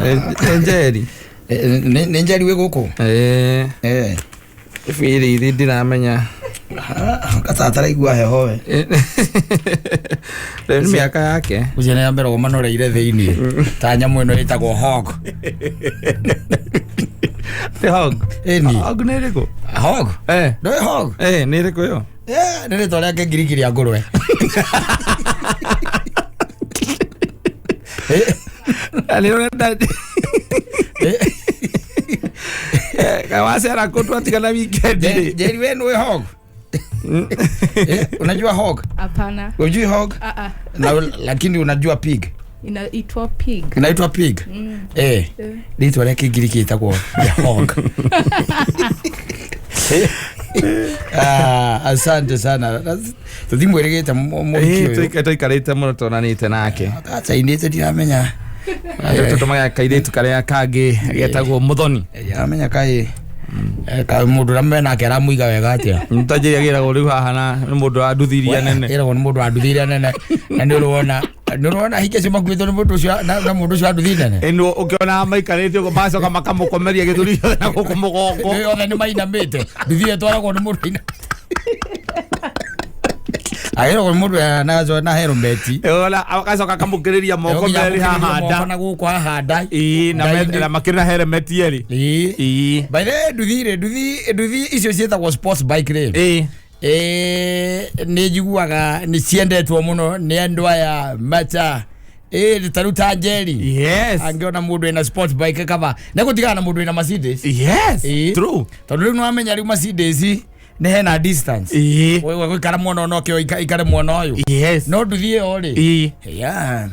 Njeri. Nĩ Njeri wĩ gũkũ? Eh, Eh. bĩrĩ ithi ndiramenya. Katataraigua heho we. Rĩu nĩ mĩaka yake. Ũcio nĩ ambere ũmanoreire thĩiniĩ ta nyamũ ĩno ĩtagwo hog. Nĩ hog. Ĩni. Hog nĩ ĩrĩkũ? Hog? Eh. Ndũĩ hog? Eh, nĩ ĩrĩkũ ĩyo? Eh, nĩ rĩtwa rĩa kĩngiriki rĩa ngũrwe. Eh, Na nĩ ũrenda kawacera kũ twatigana weekend rĩ. Njeri we nĩũĩ hog? Eh, unajua hog? Hapana. Hujui hog? Ah, ah. Na, lakini unajua pig. Inaitwa pig. Inaitwa pig. Eh. Eh. Rĩtwa rĩa kĩngiriki ĩtagwo ya hog. Ah, asante sana. Tũtimwĩrĩgĩte mũhiki Eh, ũyũ. tũikarĩte mũno tuonanĩte nake. Acainĩte ndiramenya. Rĩu tũtũmaga kairĩtu karĩa kangĩ getagwo Mũthoni. Ndiramenya kaĩ kaĩ mũndũ ũrĩa menake aramũiga wega atĩa. Mũtanjĩria agĩragwo rĩu haha na nĩ mũndũ wa nduthi iria nene. Ĩragwo nĩ mũndũ wa nduthi iria nene. Na nĩ ũrona nĩ ũrona hinga icio makuĩtwo nĩ mũndũ ũcio na mũndũ ũcio wa nduthi nene. Ĩno ũkĩona maikarĩte ũguo macoka makamũkomeria gĩthũri gĩothe na gũkũ mũgongo. Nĩ othe nĩ mainamĩte. Nduthi ĩyo ĩtwaragwo nĩ mũndũ ainamĩte. Agĩragwo nĩ mũndũ na helmeti. Ona agacoka akamũkĩrĩria moko merĩ haha nda. na gũkũ haha nda. Ĩĩ na Nda-inĩ. na makĩrĩ na helmet erĩ. Ĩĩ. Ĩĩ. By the way, nduthi rĩ, nduthi icio ciĩtagwo sports bike rĩ. Ĩĩ. Ĩĩ, nĩ njiguaga nĩ ciendetwo mũno nĩ andũ aya mata ĩĩ ta rĩu ta Njeri. Yes. Angĩona mũndũ ena sports bike kaba nĩ gũtigana na mũndũ wĩna Mercedes. Yes. Ĩĩ. True. Tondũ rĩu nĩwamenya rĩu Mercedes nĩ hena distance. Ĩĩ. Wewe gũikara mwena ũyũ nokĩo ikare mwena ũyũ. Yes. No nduthi ĩyo rĩ. Ĩĩ. Yeah,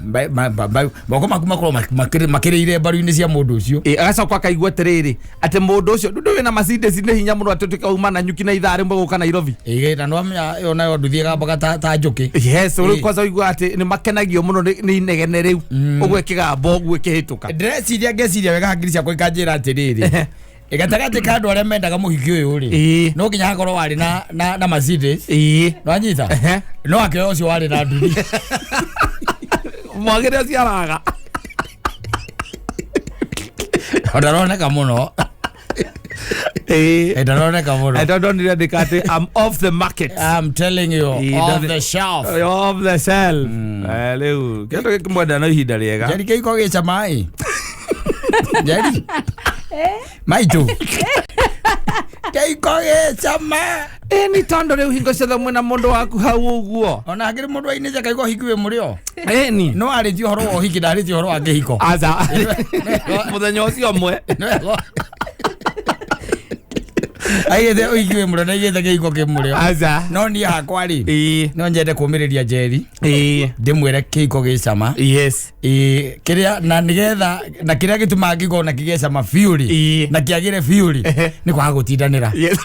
moko maku makorwo makĩrĩire mbaru-inĩ cia mũndũ ũcio. Ĩĩ, agacoka akaigua atĩrĩrĩ atĩ mũndũ ũcio ndũ wĩna Mercedes nĩ hinya mũno atĩ ũtuĩke wauma Nanyuki na ithaa rĩmwe gũka Nairobi. Ĩĩ, na nĩwamenya ĩyo nayo nduthi ĩgambaga ta njũkĩ. Yes, rĩu Ĩĩ. kwanza ũigua atĩ nĩ makenagio mũno nĩ inegene rĩu ũguo ĩkĩgamba ũguo ĩkĩhĩtũka. Ndĩreciria ngeciria wega hakiri ciakwa ikanjĩra atĩrĩrĩ gatagatĩ ka andũ arĩa mendaga mũhiki ũyũ rĩ Ĩĩ. no nginya hakorwo warĩ na Mercedes. Ĩĩ. Nĩwanyita? Ehe. No akĩoya ũcio warĩ na nduthi. Mwagĩre ũcio araga. Ndaroneka mũno. Ĩĩ. Ndaroneka mũno. I don't know ndĩka atĩ I'm off the market. I'm telling you, Ĩĩ, off the shelf. Off the shelf. Eh, rĩu kĩndũ gĩkĩmwenda no ihinda rĩega. Njeri kĩiko gĩca maĩ. Njeri. Maitũ. Kĩiko gĩca maĩ. Ĩĩ nĩ tondũ rĩu hingo ciothe mwĩna mũndũ waku hau ũguo. Ona hakĩrĩ mũndũ ainĩte kaigua ũhiki wĩ mũrĩo. Ĩni. No arĩtie ũhoro wa ũhiki ndarĩtie ũhoro wa kĩhiko. Aca. Mũthenya ũcio ũmwe. Aigĩte ũhiki wĩ mũrĩo na aigĩte kĩhiko kĩ mũrĩo. Aca. No niĩ hakwa rĩ, Ĩĩ. no nyende kũmĩrĩria Njeri Ĩĩ. ndĩmwĩre kĩhiko gĩ cama. Yes. Ĩĩ, kĩrĩa na nĩgetha na kĩrĩa gĩtũmaga kĩgona kĩgĩe cama biũ rĩ Ĩĩ. na kĩagĩre biũ rĩ Ehe. nĩ kwaga gũtindanĩra. Yes.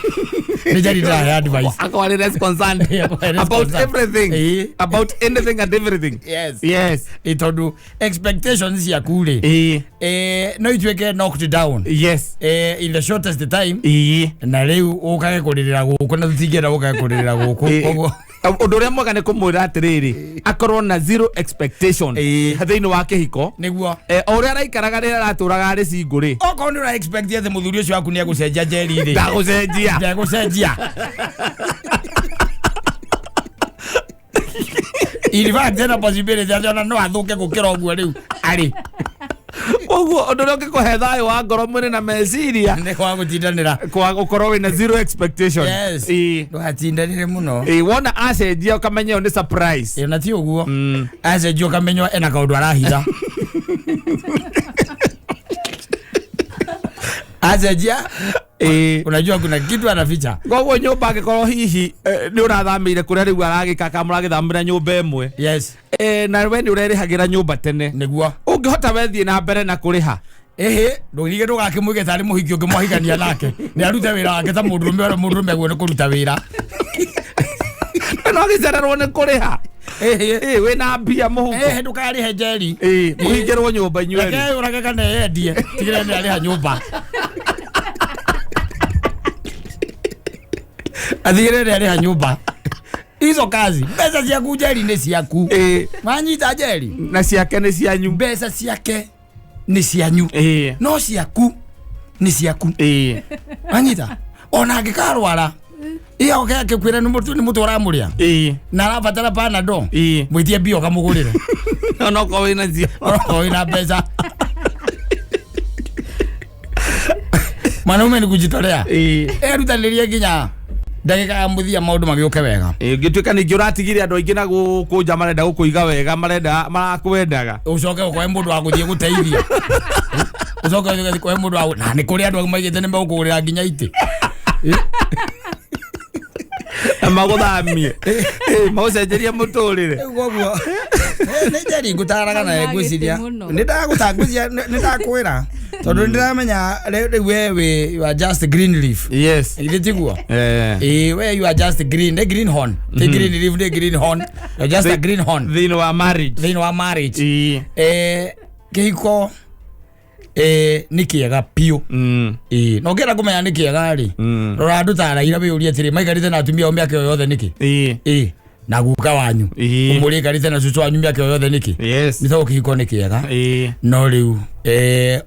Nĩ Njeri ndĩrahe advice. Akorwo less concerned Yeah, akorwo less about concerned. everything. Ĩĩ. About anything and everything. Yes. Yes. Ĩ tondũ expectations ciaku rĩ Ĩĩ. no ituĩke knocked down Yes. in the shortest time Ĩĩ. na rĩu ũkage kũrĩrĩra gũkũ na tũtingĩenda ũkage kũrĩrĩra gũkũ Ĩĩ. koguo Ũndũ ũrĩa mwega nĩ kũmwĩra atĩrĩrĩ akorwo na zero expectation Ĩĩ. thĩinĩ wa kĩhiko. Nĩguo. Eh, o ũrĩa araikaraga rĩrĩa aratũraga arĩ single rĩ okorwo nĩ ũra expect atĩ mũthuri ũcio waku nĩ egũcenjia Njeri rĩ ndagũcenjia. ndegũcenjia. In fact ena possibility atĩ ona no athũke gũkĩra ũguo rĩu arĩ. Koguo ũndũ ũrĩa ũngĩkũhe thayũ wa ngoro mwĩrĩ na meciria nĩ kwaga gũtindanĩra. kwa gũkorwo wĩna zero expectation. Yes. Ĩĩ. Ndũgatindanĩre mũno. Ĩĩ, wona acenjia ũkamenya ĩyo nĩ surprise. Ĩ, na ti ũguo acenjia ũkamenya ena kaũndũ arahitha acenjia. Ĩĩ. Unajua kuna kitu anaficha. Koguo nyũmba angĩkorwo hihi nĩ ũrathamĩire kũrĩa rĩu aragĩka kana mũragĩthamĩra nyũmba ĩmwe. Yes. Eh, na we nĩ ũrerĩhagĩra nyũmba tene. Nĩguo. Ũngĩhota we thiĩ na mbere na kũrĩha. Ĩhĩ ndũrige ndũgakĩmũige tarĩ mũhiki ũngĩ mwahikania nake nĩ arute wĩra wake ta mũndũrũme ũrĩa mũndũrũme guo nĩ kũruta wĩra. No agĩcererwo nĩ kũrĩha. Ĩhĩ. Ĩĩ, wĩna mbia mũhuko. Ĩhĩ ndũkarĩhe Njeri. Ĩĩ, mũhingĩrwo nyũmba inyuerĩ. Reke ũrage kana eyendie tigĩrĩra nĩ arĩha nyũmba atigĩrĩre nĩ arĩha nyũmba hizo kazi mbeca ciaku Njeri nĩ ciaku. Ĩĩ. Wanyita Njeri? Na ciake nĩ cianyu. Mbeca ciake Nĩ cianyu. Ĩĩ. No ciaku nĩ ciaku. Ĩĩ. Wanyita ona angĩkarwara iya oke akĩkwĩra nĩ mũtu nĩ mũtũ ũramũrĩa Ĩĩ. na arabatara panado, Ĩĩ. mwĩtie mbia ũkamũgũrĩre. Onokorwo wĩna cio. Onokorwo wĩna mbeca. Mwanaume nĩ kujitolea. Ĩĩ. Erutanĩrie nginya ndagĩka ya mũthia maũndũ magĩũke wega. Ĩĩ, ũngĩtuĩka ningĩ ũratigire andũ aingĩ na gũkũ nja marenda gũkũiga wega, marenda marakwendaga. Ũcoke ũkoe mũndũ wa gũthiĩ gũteithia, ũcoke ũkoe mũndũ wa na nĩ kũrĩ andũ maigĩte nĩ megũkũgũrĩra nginya itĩ. Na magũthamie. Ĩĩ, magũcenjerie mũtũrĩre. Rĩu koguo nĩ njeri ngũtaraga nawe. Hau Ngwĩciria nagĩtĩ mũno. nĩ ndagũta, ngwĩciria nĩ ndakwĩra tondũ nĩ ndĩramenya rĩu we wĩ, you are just green leaf. Yes. Githĩ tiguo? Eh. Ĩĩ, we you are just green, nĩ green horn, ti green leaf, nĩ green horn. You are just a green horn thĩinĩ wa marriage. Thĩinĩ wa marriage. Ĩĩ. Kĩhiko nĩ kĩega biũ. Ĩĩ, na ũngĩenda kũmenya nĩ kĩega rĩ, rora andũ ta Raila, wĩyũrie atĩrĩ, maikarĩte na atumia ao mĩaka ĩyo yothe nĩkĩ? Ĩĩ. Ĩĩ, na guka wanyu Ĩĩ. ũmũrĩkarĩte na cũcũ wanyu mĩaka ĩyo yothe nĩkĩ? Yes. Nĩ tondũ kĩhiko nĩ kĩega. Ĩĩ. No rĩu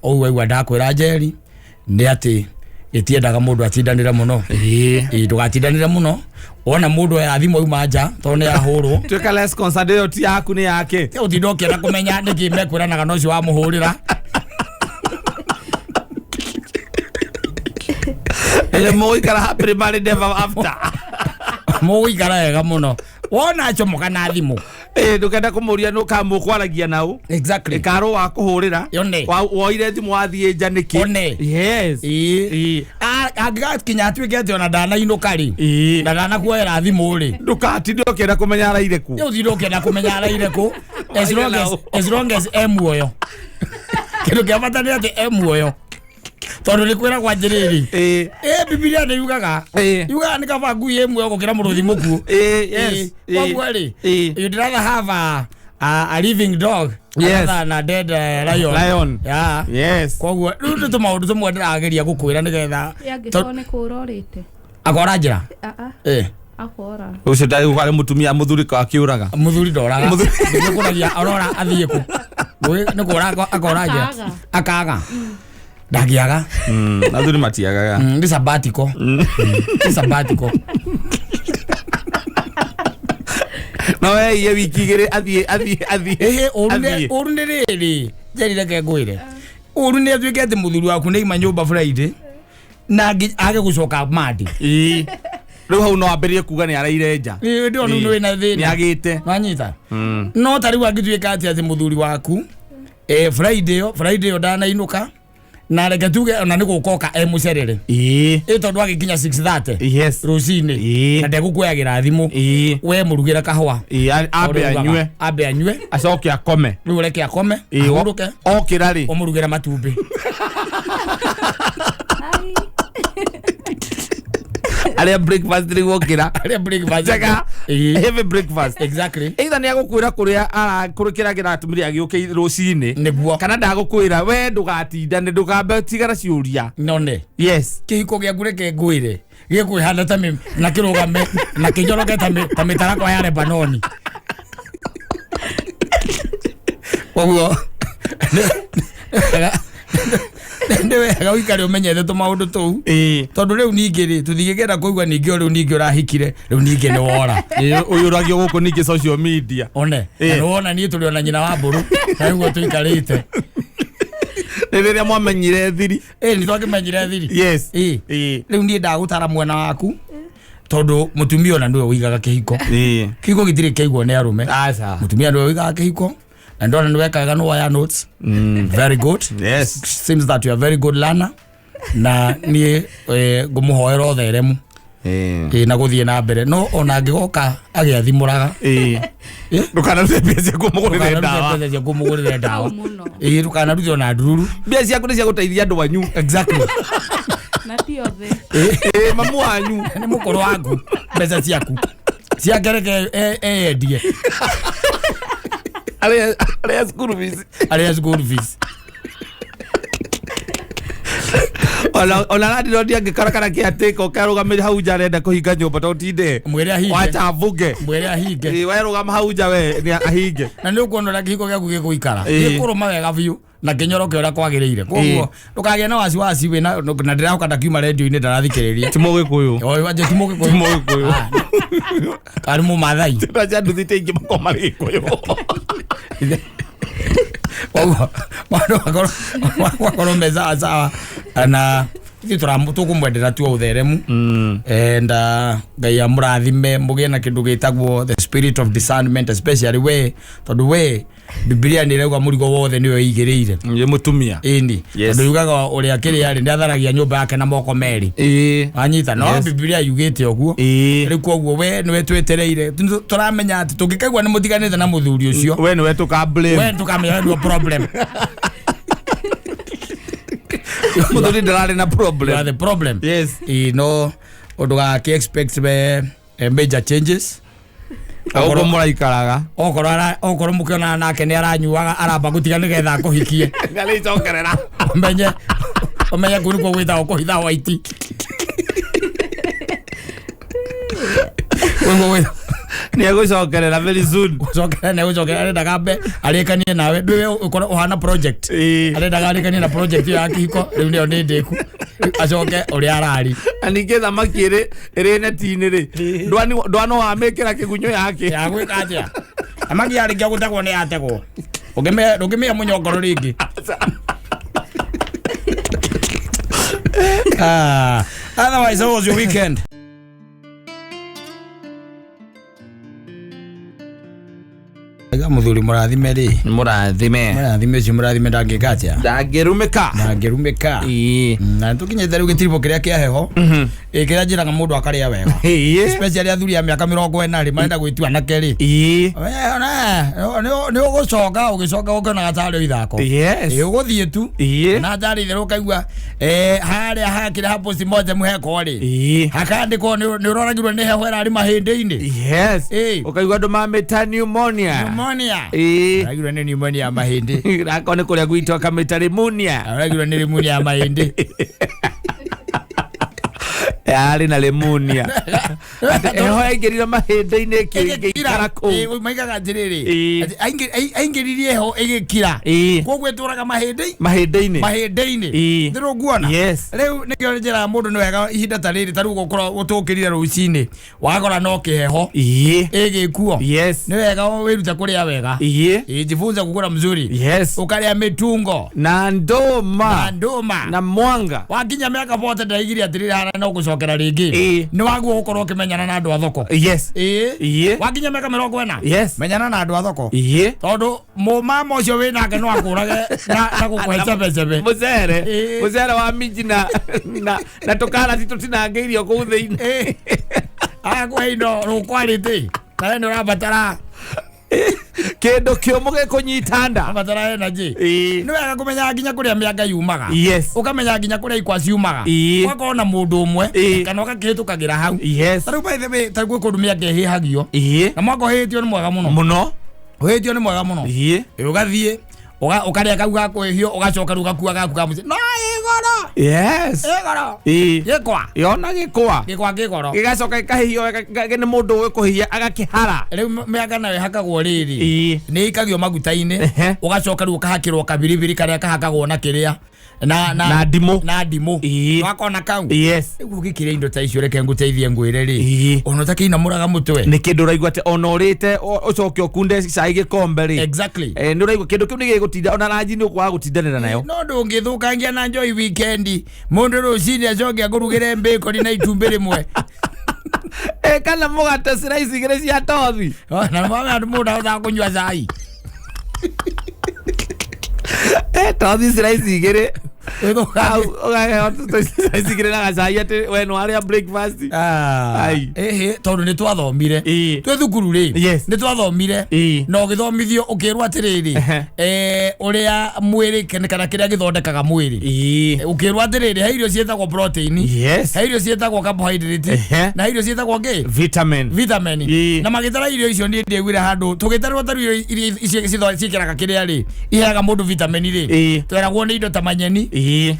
ũguo waigua ndakwĩra Njeri nĩ atĩ gĩtiendaga mũndũ atindanĩre mũno. Ĩĩ. Ĩĩ, ndũgatindanĩre mũno wona mũndũ oya thimũ auma nja tondũ nĩ ahũrwo. Tuĩka less concerned, ĩyo ti yaku, nĩ yake. Ũtinda ũkĩenda kũmenya nĩkĩ mekwĩranaga na ũcio wamũhũrĩra. Ĩrĩa mũgũikara happily married ever after. Mũgũikara wega mũno wona acomoka na thimũ. Ĩĩ, ndũkenda kũmũria nũ kana mũkwaragia nau. Exactly. Ĩkarwo wa kũhũrĩra. Yone. Woire thimũ wathiĩ nja nĩkĩ? One. Yes. Ĩĩ. Ĩĩ. Angĩgakinya atuĩke atĩ ona ndanainũka rĩ, Ĩĩ. na ndanakuoera thimũ rĩ, Ndũgatinde ũkĩenda kũmenya araire kũ. ũtinde ũkĩenda kũmenya araire kũ. As long as, Nau. as long as e muoyo, kĩndũ kĩa bata nĩ atĩ e muoyo, tondũ nĩ kwĩragwo atĩrĩrĩ, Ĩĩ. ĩ Bibilia nĩ yugaga, Ĩĩ. yugaga nĩ kaba ngui ĩ muoyo gũkĩra mũrũthi mũkuũ. Ĩĩ, yes. Ĩĩ, koguo rĩ, Ĩĩ. you'd rather have a living dog Yes. rather than a dead lion. Lion. Yeah. Yes. Koguo rĩu nĩ tũmaũndũ tũmwe ndĩrageria gũkwĩra nĩgetha Angĩkorwo nĩ kũra ũrĩte. Akora njĩra. Aa. Ĩ. Akora. Ũcio ndarĩ mũtumia mũthuri akĩũraga. Mũthuri ndoraga. Mũthuri- Nĩkũragia arora athiĩ kũ. Nĩ kũra akora njĩra. Akaaga. Akaga ndangĩaga. Athuri matiagaga. Nĩ sabatiko, nĩ sabatiko. No eiye wiki igĩrĩ athiĩ athiĩ athiĩ. Ĩhĩ, ũru nĩ Athiĩ. ũru nĩ rĩrĩ, Njeri, reke ngwĩre, ũru nĩ atuĩke atĩ mũthuri waku nĩ aima nyũmba Friday na age gũcoka Monday. Ĩĩ. Rĩu hau no ambĩrĩrie kuga nĩ araire nja. Ĩĩ, ndĩrona rĩu nĩ wĩna Nĩ thĩna. agĩte. Nwanyita no ta rĩu angĩtuĩka atĩ mũthuri waku Friday ĩyo, Friday ĩyo ndanainũka, na reke tuge ona nĩ gũkoka e mũcerere. Ĩĩ. Ĩ tondũ agĩkinya 6:30 Yes. rũcinĩ Ĩĩ. na ndegũkuoyagĩra thimũ, Ĩĩ. we mũrugĩre kahũa. Ĩĩ, ambe anyue. Ambe anyue. Acoke akome. Rĩu reke akome, Ĩĩ, ahurũke. Okĩra rĩ. Ũmũrugĩre matumbĩ. Ai. Arĩa breakfast rĩu okĩra. Arĩa breakfast. Njega. Ĩĩ. Heavy breakfast. Exactly. Either nĩ agũkwĩra kũrĩa kũrĩ kĩrĩa kĩratũmire agĩũke rũcinĩ. Nĩguo. Kana ndagũkwĩra, we ndũgatindane, ndũkambe tigara ciũria. None. Yes. Kĩhiko gĩaku reke ngwĩre gĩkwĩhanda ta na kĩrũgame na kĩnyoroke ta mĩtarakwa ya Lebanoni. Koguo nĩ wega ũikare ũmenyete tũmaũndũ tũu, Ĩĩ. tondũ rĩu ningĩ rĩ tũtingĩkenda kũigua ningĩ o rĩu ningĩ ũrahikire rĩu ningĩ nĩ wora. Ĩĩ, ũyũragio gũkũ ningĩ social media. One. Ĩĩ. Na nĩwona niĩ tũrĩ ona nyina wa mbũrũ na nĩguo tũikarĩte. Nĩ rĩrĩa mwamenyire thiri. Ĩ, nĩ twakĩmenyire thiri. Yes. Ĩĩ. Ĩĩ. Rĩu niĩ ndagũtara mwena waku tondũ mũtumia ona nĩwe ũigaga kĩhiko. Ĩĩ. Kĩhiko gĩtirĩ kĩaigwo nĩ arũme. Aca. Mũtumia nĩwe ũigaga kĩhiko na ndona nĩ wekaga nĩ woya notes. Very good. Yes. Seems that you are very good learner na niĩ ngũmũhoera ũtheremu. Ĩĩ. Ĩ, na gũthiĩ na mbere, no ona angĩgoka agĩathimũraga. Ĩĩ. Ĩ? Ndũkanarute mbia ciaku ũmũgũrĩre ndawa. Ndũkanarute mbeca ciaku ũmũgũrĩre ndawa. Hau mũno. Ĩ, ndũkanarute ona ndururu. Mbia ciaku nĩ cia gũteithia andũ anyu. Exactly. Na ti othe. Ĩĩ, mamu wanyu. Nĩ mũkũrũ waku, mbeca ciaku ciake reke eyendie. Arĩa arĩa school fees. Arĩa school fees. Ona landlord angĩkora kana kĩatĩka ũkarũgamĩre hau nja arenda kũhinga nyũmba to ũtinde Mwĩre ahinge. wacha bunge. Mwĩre ahinge. Ĩ, we rũgama hau nja we nĩ ahinge. Na nĩ ũkuona ũrĩa kĩhiko gĩaku gĩgũikara, Ĩĩ. gĩkũrũma wega biũ na kĩnyoroke ũrĩa kwagĩrĩire. Koguo ndũkagĩe na wasiwasi wĩna na ndĩrahoka ndakiuma redio-inĩ ndarathikĩrĩria. Ti mũgĩkũyũ. Oi, wanje ti mũgĩkũyũ. Ti mũgĩkũyũ. Ah, karĩ mũmathai. Tũraca nduthi cia ingĩ makorwo marĩ gĩkũyũ. Koguo maũndũ makorwo me sawa sawa na ithuĩ tũkũmwendera tu ũtheremu and Ngai amũrathime mũgĩe na kĩndũ gĩtagwo the spirit of discernment, especially we, tondũ we Bibilia nĩ ĩrauga mũrigo wothe nĩwe ĩigĩrĩire. Nĩ mũtumia. Ĩni. Yes. Tondũ yugaga ũrĩa kĩrĩa rĩ nĩatharagia nyũmba yake na moko merĩ. Ĩĩ. Wanyita no Yes. Bibilia yugĩte ũguo. Ĩĩ. Rĩu koguo we nĩwe twetereire, tũramenya atĩ tũngĩkaigua nĩ mũtiganĩte na mũthuri ũcio, We nĩwe tũka blame. we tũkamenya nĩwe problem. Mũthuri ndararĩ na You are problem. the problem. Yes. Ĩ, no ndũgakĩ expect we major changes. Ũguo mũraikaraga. Okorwo okorwo mũkĩonana nake nĩ aranyuaga aramba gũtiga nĩgetha akũhikie. Nĩarĩcokerera. Ũmenye ũmenye kũu nĩkuo gwĩtagwo kũhitha waiti. Kũu nĩkuo gwĩtagwo Nĩegũcokerera very soon. gũcokera nĩ gũcokera arendaga ambe arĩkanie nawe ndũĩ ũkorwo ũhana project. Ĩĩ. Arendaga arĩkanie na project ĩyo ya kĩhiko rĩu nĩyo nĩ ndĩku acoke ũrĩa arari. Na ningĩ thamaki ĩrĩ ĩrĩ neti-inĩ rĩ, ndwano wamĩkĩra kĩgunyũ yake. Ya gwĩka atĩa thamaki yarĩkia gũtegwo nĩ yategwo, ndũngĩmĩhe mũnyongoro rĩngĩ. Ah, otherwise how was your weekend? Aiga mũthuri mũrathime rĩ. Nĩ mũrathime. Mũrathime ũcio mũrathime ndangĩka atĩa? Ndangĩrumĩka. Ndangĩrumĩka. Ĩĩ. Na tũkinyĩte rĩu gĩtiribũ kĩrĩa kĩa heho. Ĩ, kĩrĩa njĩraga mũndũ akarĩa wega, Ĩĩ. especially athuri a mĩaka 40 rĩ marenda gwĩtua anake rĩ. Ĩĩ. Nĩ ũgũcoka ũgĩcoka ũkĩonaga tarĩ o ithako. Yes. Ĩ, ũgũthiĩ tu Ĩĩ. na njarĩ itherũ ũkaigua harĩa hakĩrĩ ha postmortem hekwo rĩ, Ĩĩ. hakandĩkwo nĩ ũroragirwo nĩ heho ĩrarĩ mahĩndĩ-inĩ. Yes. Ĩĩ. Ũkaigua andũ mamĩta pneumonia. Pneumonia. Ĩĩ. Ũragirwo nĩ pneumonia ya mahĩndĩ. Akorwo nĩ kũrĩa gwitũ akamĩta pneumonia. Ũragirwo nĩ pneumonia ya mahĩndĩ. Yarĩ na pneumonia. Atĩ heho yaingĩrire mahĩndĩ-inĩ ĩkĩikara kũu. Ĩĩ, maigaga atĩrĩrĩ, Ĩĩ. atĩ aingĩririe heho ĩgĩkira. Ĩĩ. Koguo ĩtũraga mahĩndĩ Mahĩndĩ-inĩ. mahĩndĩ-inĩ. Ĩĩ. Nĩrũnguona. Yes. Rĩu nĩkĩo njĩraga mũndũ nĩ wega ihinda ta rĩrĩ ta rĩu gũkorwo ũtũkĩrire rũcinĩ wagora no kĩheho Ĩĩ. ĩgĩkuo. Yes. Nĩ wega wĩrute kũrĩa wega. Ĩĩ. Ĩĩ, jifunze kukula mzuri. Yes. Ũkarĩa mĩtungo Na na ndũma. ndũma. Na mwanga. Wakinya mĩaka 40 ndaigire atĩrĩrĩ hana no gũcokera rĩngĩ. Ĩĩ. Nĩ waguo gũkorwo ũkĩmenyana na andũ a thoko. Yes. Ĩĩ. Ĩĩ. Wakinya mĩaka 40. Yes. Menyana na andũ a thoko. Ĩĩ. Tondũ mũmama ũcio wĩ nake no akũrage na gũkũhe cebecebe. Mũcere. Ĩĩ. Mũcere wa minji na na tũkarati tũtinangĩirio kũu thĩinĩ. Ĩĩ. Agakũhe indo rũkwarĩtĩ na we nĩ ũrabatara Kĩndũ kĩũmũ gĩkũnyita nda. ũrabatara energy. Ĩĩ. Nĩ wega kũmenya nginya kũrĩa mĩanga yumaga. Yes. Ũkamenya nginya kũrĩa ikwa ciumaga. Ĩĩ. Ũgakorwo na mũndũ ũmwe Ĩĩ. kana ũgakĩhĩtũkagĩra hau. Yes. Ta rĩu by the way ta rĩu gwĩ kũndũ mĩanga ĩhĩhagio. Ĩĩ. Na mwanga ũhĩhĩtio nĩ mwega mũno. Mũno. Ũhĩhĩtio nĩ mwega mũno. Ĩĩ. Ĩ, ũgathiĩ ũkarĩa kau ga kũhĩhio ũgacoka rĩu ũgakua gaku ka mũciĩ. No ĩgoro. Yes. Ĩgoro. Ĩĩ. Gĩkwa. Yona gĩkwa. Gĩkwa kĩgoro. Gĩgacoka gĩkahĩhio wega nĩ mũndũ ũĩ kũhĩhia agakĩhara. Rĩu mĩanga nayo ĩhakagwo rĩrĩ. Ĩĩ. Nĩ ĩikagio maguta-inĩ. Ehe. Ũgacoka rĩu ũkahakĩrwo kabiribiri karĩa kahakagwo na kĩrĩa na Na ndimũ. na ndimũ. Ĩĩ. Wakona kau. Yes. Rĩu ũgĩkĩrĩa indo ta icio reke ngũteithie ngwĩre rĩ. Ĩĩ. Ona ũtakĩinamũraga mũtwe. Nĩ kĩndũ ũraigua atĩ ona ũrĩte ũcoke ũkunde cai gĩkombe rĩ. Exactly. Nĩ ũraigua kĩndũ kĩu nĩ gĩgũtinda ona ranji nĩ ũkwaga gũtindanĩra nayo. No ndũngĩthũkangia na njoi weekend mũndũ rũcinĩ acoke akũrugĩre mbĩkoni na itumbĩ rĩmwe. Ĩ, kana mũgate slice igĩrĩ cia tothi. Na mwana mũndũ ahotaga kũnyua cai. Ĩ, tothi slice igĩrĩ. Wĩthũkangie. Ũgaheo slice igĩrĩ na gacai atĩ we nĩ warĩa breakfast. Ai. Ĩhĩ, tondũ nĩ twathomire Ĩĩ. twĩ thukuru rĩ, Yes. nĩ twathomire Ĩĩ. na ũgĩthomithio ũkĩrwo atĩrĩrĩ, Ehe. ũrĩa mwĩrĩ kana kĩrĩa gĩthondekaga mwĩrĩ. Ĩĩ. Ũkĩrwo atĩrĩrĩ, he irio ciĩtagwo protein, Yes. he irio ciĩtagwo carbohydrate, Ehe. na he irio ciĩtagwo ngĩ Vitamin. vitamin. Ĩĩ. Na magĩtara irio icio niĩ ndiaiguire handũ tũgĩtarwo ta irio iria icio ciĩkĩraga kĩrĩa rĩ iheaga mũndũ vitamin rĩ, Ĩĩ. tweragwo nĩ indo ta manyeni, Ĩĩ.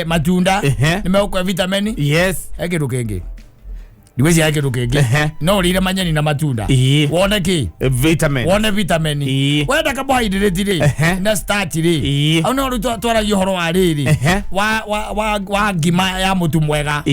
Matunda Ehe. nĩ megũkũhe vitamin. Yes. He kĩndũ kĩngĩ ndigwĩciria he kĩndũ kĩngĩ. No ũrĩire manyeni na matunda Ĩĩ. wone kĩ? Vitamin. Wone vitamin. Wenda carbohydrate rĩ na starch rĩ, hau nĩho rĩu twaragia ũhoro wa rĩrĩ wa ngima ya mũtu mwega,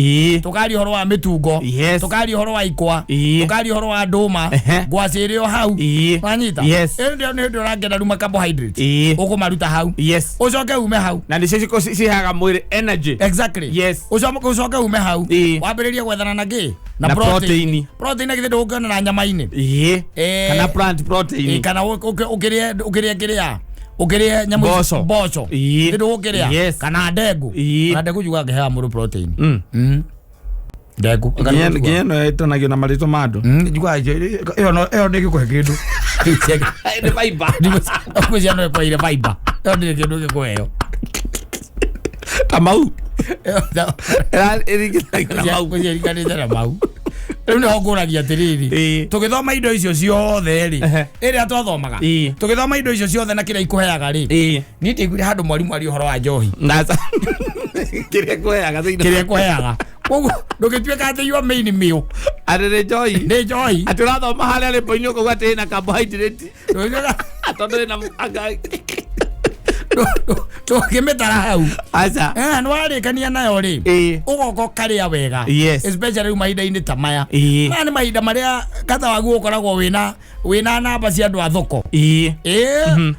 tũkaria ũhoro wa mĩtungo, tũkaria ũhoro wa ikwa, tũkaria ũhoro wa ndũma, ngwacĩ ĩrĩ o hau. Wanyita? Yes. Ĩyo nĩ hĩndĩ ũrakĩenda rĩu carbohydrate ũkũmaruta hau, ũcoke ume hau. Na nĩcio ciheaga mwĩrĩ energy. Exactly. Ũcoke ume hau, wambĩrĩrie gwethana na kĩ? Na protein. Protein githĩ ndũgũkĩona na nyama-inĩ? Ĩĩ. Kana plant protein. Kana ũkĩrĩe kĩrĩa, ũkĩrĩe nyamũ Mboco. Mboco. Githĩ ndũgũkĩrĩa? Kana ndengũ. Kana ndengũ njugaga ngĩheaga mũndũ protein. Ndengũ. Nginya ĩno ĩtanagio na marĩtwa ma andũ. Njugaga ĩyo ĩyo ndĩngĩkũhe kĩndũ. Nĩ fiber. Ngwĩciria no ĩkũheire fiber, ĩyo ndĩrĩ kĩndũ ĩngĩkũheo. Ta mau. Ĩringithanagia na mau. Ngwĩciria na mau. Rĩu nĩho ngũragia atĩrĩrĩ, tũgĩthoma indo icio ciothe rĩ, ĩrĩa twathomaga, tũgĩthoma indo icio ciothe na kĩrĩa ikũheaga rĩ, niĩ ndĩiguire handũ mwarimũ aria ũhoro wa njohi. Na kĩrĩa kũheaga thĩinĩ. Kĩrĩa ĩkũheaga, koguo ndũgĩtuĩka atĩ your main meal Atĩ nĩ njohi. Nĩ njohi. Atĩ ũrathoma harĩa rĩmbo-inĩ ũkauga atĩ ĩna carbohydrate. Ndũgĩtuĩka Tondũ ĩna tũkĩmĩtara hau. Aca. Nĩ warĩkania nayo rĩ, ũgoka ũkarĩa wega, especially rĩu mahinda-inĩ ta maya. Maya nĩ mahinda marĩa kata waguo ũkoragwo wĩna namba cia andũ a thoko. Ĩĩ,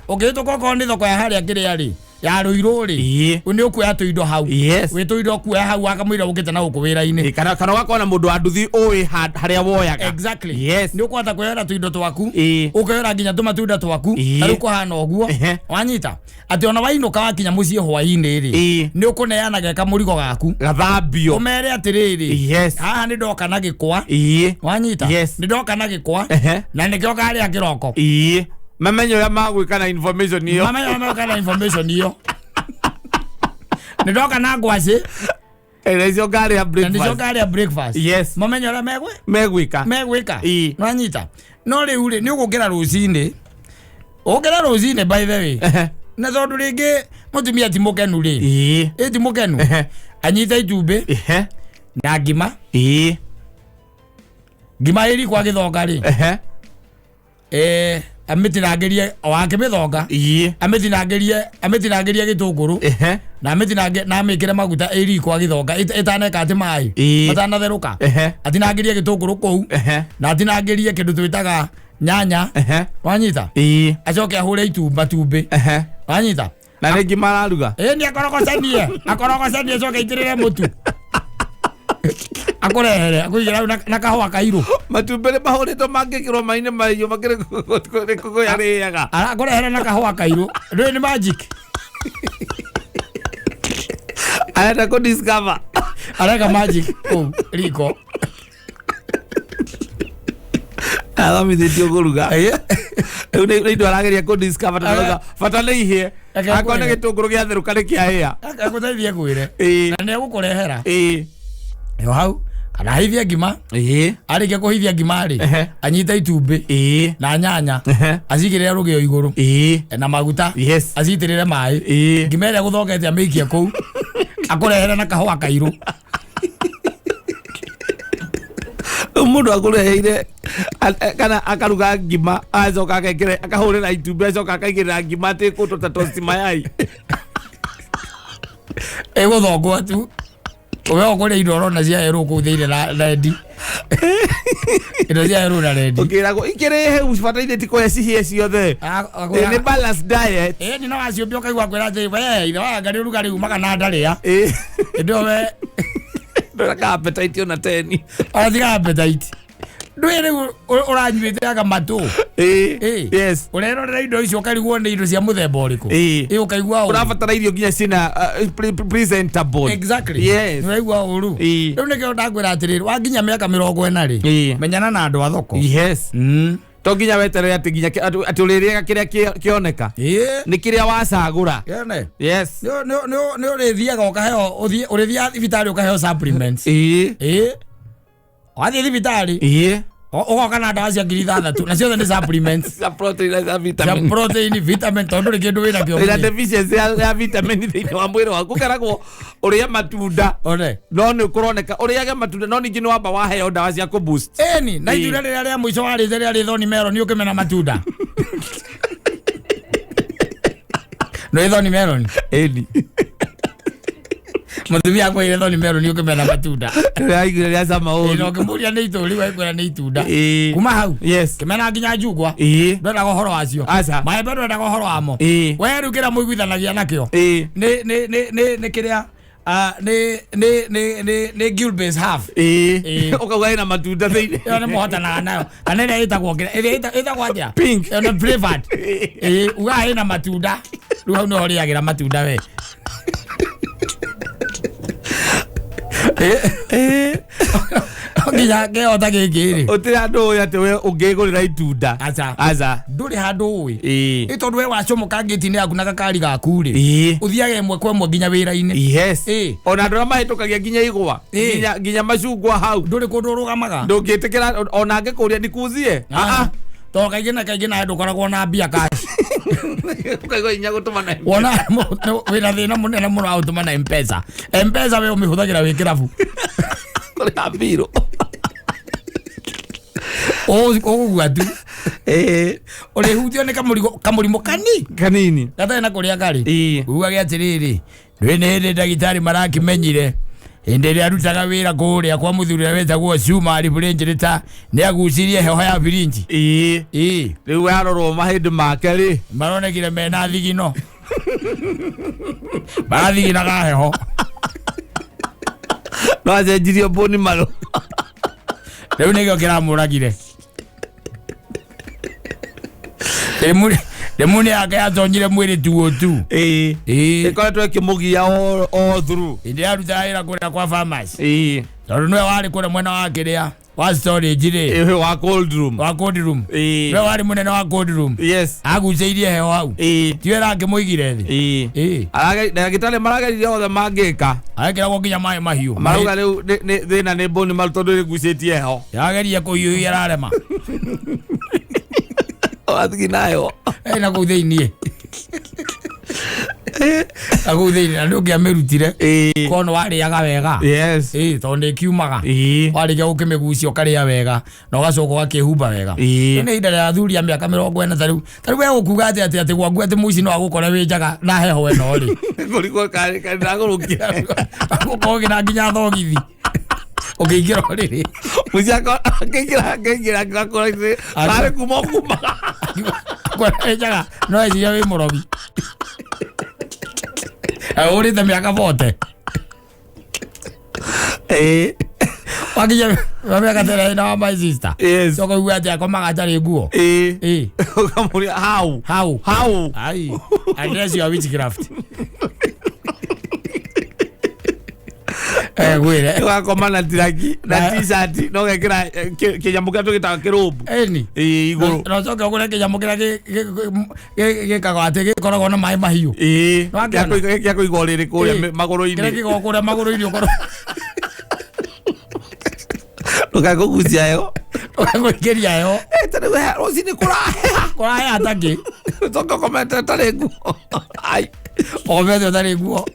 ũkĩhĩtũka okorwo nĩ thoko ya harĩa kĩrĩa rĩ, ya Rũirũ rĩ, nĩ ũkuoya tũindo hau. Wĩ tũindo ũkuoya hau wakamũira ũkĩte na gũkũ wĩra-inĩ. Kana ũgakorwo na mũndũ wa nduthi ũĩ harĩa woyaga. Exactly. Nĩ ũkũhota kwĩyoera tũindo twaku, ũkeyoera nginya tũmatunda twaku. Ta rĩu kũhana ũguo. Wanyita atĩ ona wainũka wakinya mũciĩ hwainĩ rĩ, nĩ ũkũneana geka mũrigo gaku, Gathambio. ũmere atĩrĩrĩ, haha nĩ ndoka na gĩkwa. Wanyita? Yes. Nĩ ndoka na gĩkwa na nĩkĩo karĩa kĩroko. Ĩĩ, mamenye ũrĩa magwĩka na information ĩyo. Mamenya mameoka na information ĩyo, nĩ ndoka na ngwacĩ Na icio ngarĩa na nĩcio breakfast. ngarĩa breakfast. Mamenye ũrĩa megwe Megwĩka. Megwĩka. Nwanyita? No rĩu rĩ, nĩ ũgũkĩra rũcinĩ, ũkĩra rũcinĩ, by the way, na tondũ rĩngĩ mũtumia ti mũkenu rĩ, ĩ ti mũkenu, anyite itumbĩ na ngima. Ngima ĩriko agĩthonga rĩ, amĩtinangĩrie o akĩmĩthonga, amĩtinangĩrie gĩtũngũrũ na amĩtinange na amĩkĩre maguta ĩriko agĩthonga ĩtaneka atĩ maĩ matanatherũka, atinangĩrie gĩtũngũrũ kũu na atinangĩrie kĩndũ twĩtaga nyanya. Wanyita? Acoke ahũre matumbĩ. Wanyita? Na nĩ ngima araruga. Ĩ, nĩ akorogocanie, akorogocanie, acoke aitĩrĩre mũtu, akũrehere, akũigĩra hau na kahũa kairũ. Matumbĩ nĩ mahũrĩtwo mangĩkĩrwo maĩ-inĩ mahiũ makĩrĩ kũyarĩaga. Akũrehere na kahũa kairũ. Ndũĩ nĩ magic. Arenda kũ discover. Areka magic kũu riko. Athomithĩtio kũruga. Rĩu nĩ indo arageria kũ discover tondũ arauga bata nĩ ihĩe. Reke Akorwo nĩ ngwĩre. gĩtũngũrũ gĩatherũka nĩ kĩahĩa. Agũteithie kwĩre na nĩ egũkũrehera ĩyo hau, kana ahithie ngima. Arĩkia kũhithia ngima rĩ, anyite itumbĩ na nyanya, acigĩrĩre rũgĩo igũrũ na maguta, acitĩrĩre maĩ. Ngima ĩrĩa gũthongete amĩikie kũu, akũrehere na kahũa kairũ. Rĩu mũndũ akũreheire kana akaruga ngima, acoka agekĩra, akahũrĩra itumbĩ, acoka akaigĩrĩra ngima atĩ kũtũ ta tosti mayai. Ĩgũthongwo tu we ũkũrĩa indo ũrona cia erũ kũu thĩinĩ na rendi, indo cia erũ na rendi. Ũkĩragwo ikĩrĩ hau bataire ti kũhe cihĩe ciothe. Ĩ, nĩ balanced diet. Ĩ, nĩ no waciũmbia ũkaigua kwĩra atĩ we ithe wa ngari ũrugarĩ umaga na ndarĩa ĩndĩ ĩyo we Ndũreka appetite ona teni. Ona tiga appetite, ndũĩ rĩu ũranyuĩte anga matũ. Ũrerorera indo icio ũkarigwo nĩ indo cia mũthemba ũrĩkũ. Ĩ, ũkaigua ũru. Ũrabatara irio nginya ciĩna presentable. Exactly. Nĩwaigua ũru. Rĩu nĩkĩo ndakwĩra atĩrĩrĩ, wakinya mĩaka 40 rĩ, menyana na andũ a thoko. To nginya weterere atĩ nginya atĩ ũrĩrĩaga kĩrĩa kĩoneka. Nĩ kĩrĩa wacagũra. Yone. Nĩ ũrĩthiaga ũkaheo, ũrĩthiaga thibitarĩ ũkaheo supplements. Ĩ, wathiĩ thibitarĩ. Ũgoka na ndawa cia 6,000 na ciothe nĩ supplements Cia protein na cia cia vitamin. protein, vitamin, tondũ ndũrĩ kĩndũ wĩnakĩo Wĩna mwĩrĩ. deficiency ya vitamin thĩinĩ wa mwĩrĩ waku keragwo ũrĩe matunda One. no nĩ kũroneka ũrĩage matunda no ningĩ nĩ wamba waheo ndawa cia kũ boost. Ĩni na itunda rĩrĩa rĩa mũico warĩte rĩarĩ thoni meroni ũkĩmena matunda. Nĩ thoni meroni. Ĩni. Mũtumia akwĩire thoni meroni ũkĩmena matunda. Rĩaiguire rĩa cama Ĩĩ, na ũru. ũkĩmũria nĩ itũri wakwĩra nĩ itunda. Ĩĩ. Kuma hau Yes. kĩmena nginya njungwa. Ĩĩ. Ndwendaga ũhoro wacio. Aca. Maembe ndwendaga ũhoro wamo. Ĩĩ. We rĩu kĩrĩa mũiguithanagia nakĩo Ĩĩ. nĩ kĩrĩa nĩ Gilbey's half. Ĩĩ. Ĩĩ. Ũkauga ĩna matunda thĩinĩ. Ĩyo nĩ mũhotanaga nayo kana ĩrĩa ĩtagwo kĩrĩa ĩrĩa ĩtagwo atĩa? Pink. Ĩyo nĩ flavored. Ĩĩ, ugaga ĩna matunda rĩu hau nĩho ũrĩagĩra matunda we. Ĩĩ. Nginya kĩhota gĩkĩ rĩ Ũtirĩ handũ ũĩ atĩ we ũngĩgũrĩra itunda. Aca. Aca. Ndũrĩ handũ ũĩ. Ĩĩ. Ĩ tondũ we wacomoka ngĩti-inĩ yaku na gakari gaku rĩ Ĩĩ. ũthiaga ĩmwe kwa ĩmwe nginya wĩra-inĩ. Yes. Ĩĩ. Ona andũ arĩa mahĩtũkagia nginya igwa. Ĩĩ. Nginya macungwa hau. Ndũrĩ kũndũ ũrũgamaga. Ndũngĩtĩkĩra ona angĩkũria nikuzie. Ah, ah. Tondũ kaingĩ na kaingĩ nawe ndũkoragwo na mbia cash. Ũkaigua hinya gũtũma na Wona wĩna thĩna mũnene mũno wa gũtũma na mpesa. Mpesa we ũmĩhũthagĩra wĩ kĩrabu. kũrĩha mbirũ. Ũgũgua tu. Ĩĩ. Ũrĩhutio nĩ kamũrimũ kani Kanini. gatarĩ na kũrĩa karĩ. Ĩĩ. Ugage atĩrĩrĩ, ndũĩ nĩ hĩndĩ ndagĩtarĩ marakĩmenyire hĩndĩ ĩrĩa arutaga wĩra kũrĩa kwa mũthuri ũrĩa wetagwo Cuma Refrigerator nĩ agucirie heho ya birinji. Ĩĩ. Ĩĩ. Rĩu warorwo mahĩndĩ make rĩ. Maronekire mena thigino. Marathiginaga heho. No acenjirio bone marrow. Rĩu nĩkĩo kĩramũragire. Rĩmuni yake yatonyire mwĩrĩ tuo tu. Ĩĩ. Ĩĩ. Ĩkoretwo ĩkĩmũgia all through. Hĩndĩ ĩrĩa arutaga wĩra kũrĩa kwa pharmacy. Ĩĩ. Tondũ nĩwe warĩ kũrĩa mwena wa kĩrĩa wa storage rĩ. Ĩĩ wa cold room. Wa cold room. Ĩĩ. Nĩwe warĩ mũnene wa cold room. Yes. Agucĩirie heho hau. Ĩĩ. Tiwe rakĩmũigire thĩ. Ĩĩ. Ĩĩ. Ndagĩtarĩ marageririe othe mangĩka. Arekĩragwo nginya maĩ mahiũ. Marauga rĩu thĩna nĩ bone marrow tondũ ĩgucĩtie heho. Yageria kũhiũhia ararema. Wathiĩ nayo. Ĩna kũu thĩiniĩ. Na kũu thĩiniĩ na ndũngĩamĩrutire. Ĩĩ. Korwo nĩ warĩaga wega. Yes. Ĩĩ tondũ nĩ ĩkiumaga. Ĩĩ. Warĩkia gũkĩmĩgucia ũkarĩa wega na ũgacoka ũgakĩhumba wega. Ĩĩ. Nĩ ihinda rĩa athuri a mĩaka 40 tarĩu. Tarĩu we ũkuga atĩ atĩ atĩ gwaku atĩ mũici no agũkore wĩ njaga na heho ĩno rĩ. Kũrigwo karĩ ndagũrũkia. Agũkorwo ũkĩna nginya thogithi. Ũkĩingĩra ũrĩrĩ. Mũici akĩingĩra akora karĩ kuma okumaga. Akore wĩ njaga no eciria wĩ mũrogi. Ũrĩte mĩaka 40. Ĩĩ. Wakinya mĩaka tena ĩna wa my sister. Yes. Coka uge atĩ akomaga atarĩ nguo. Ĩĩ. Ĩĩ. Ũkamũria how? How? How? Ai. Address your witchcraft. Eh, gwĩre. Ũgakoma na tiraki na Na- t-shirt na ũgekĩra kĩnyamũ kĩrĩa tũgĩtaga kĩrũmbu. Ĩni. Ĩĩ igũrũ. Na ũcoke ũgũre kĩnyamũ kĩrĩa gĩkagwo atĩ gĩkoragwo na maĩ mahiũ. Ĩĩ. Nĩwakĩona? Gĩa kũiga ũrĩrĩ kũrĩa Ĩĩ. Kĩrĩa magũrũ-inĩ. gĩkoragwo kũrĩa magũrũ-inĩ ũkorwo Ndũkae kũgucia heho. ũgakũingĩria heho. Ĩ, ta rĩu rũcinĩ kũraheha. Kũraheha takĩ. Ũcoke ũkomete ũtarĩ nguo. Ai. Ũkomete ũtarĩ nguo.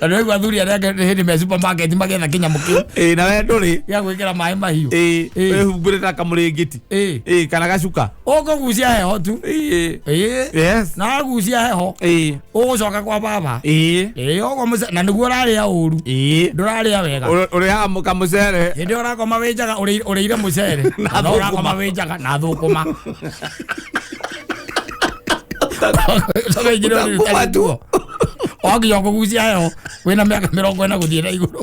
Na nĩwaigua athuri arĩa angĩ nĩ hĩndĩ me supermarket magĩetha kĩnyamũ kĩu Ĩĩ na we ndũrĩ. gĩa gwĩkĩra maĩ mahiũ. Ĩĩ. Ĩĩ. Wĩhumbĩrĩte na kamũrĩngĩti. Ĩĩ. Ĩĩ kana gacuka. Ũkũgucia heho tu. Ĩĩ. Ĩĩ. Yes. Na wagucia heho Ĩĩ. ũgũcoka kwa baba. Ĩĩ. Ĩĩ ũguo na nĩguo ũrarĩa ũru. Ĩĩ. Ndũrarĩa wega. Ũrĩaga kamũcere. Hĩndĩ ĩyo ũrakoma wĩ njaga ũrĩire mũcere. Na Na ũrakoma thũkũma. wĩ njaga na thũkũma. Ũcoke ũingĩre ũrĩrĩ Ũtakũma ũtarĩ tu. nguo. Wakinya kũgucia heho wĩna mĩaka 40 gũthiĩ na igũrũ.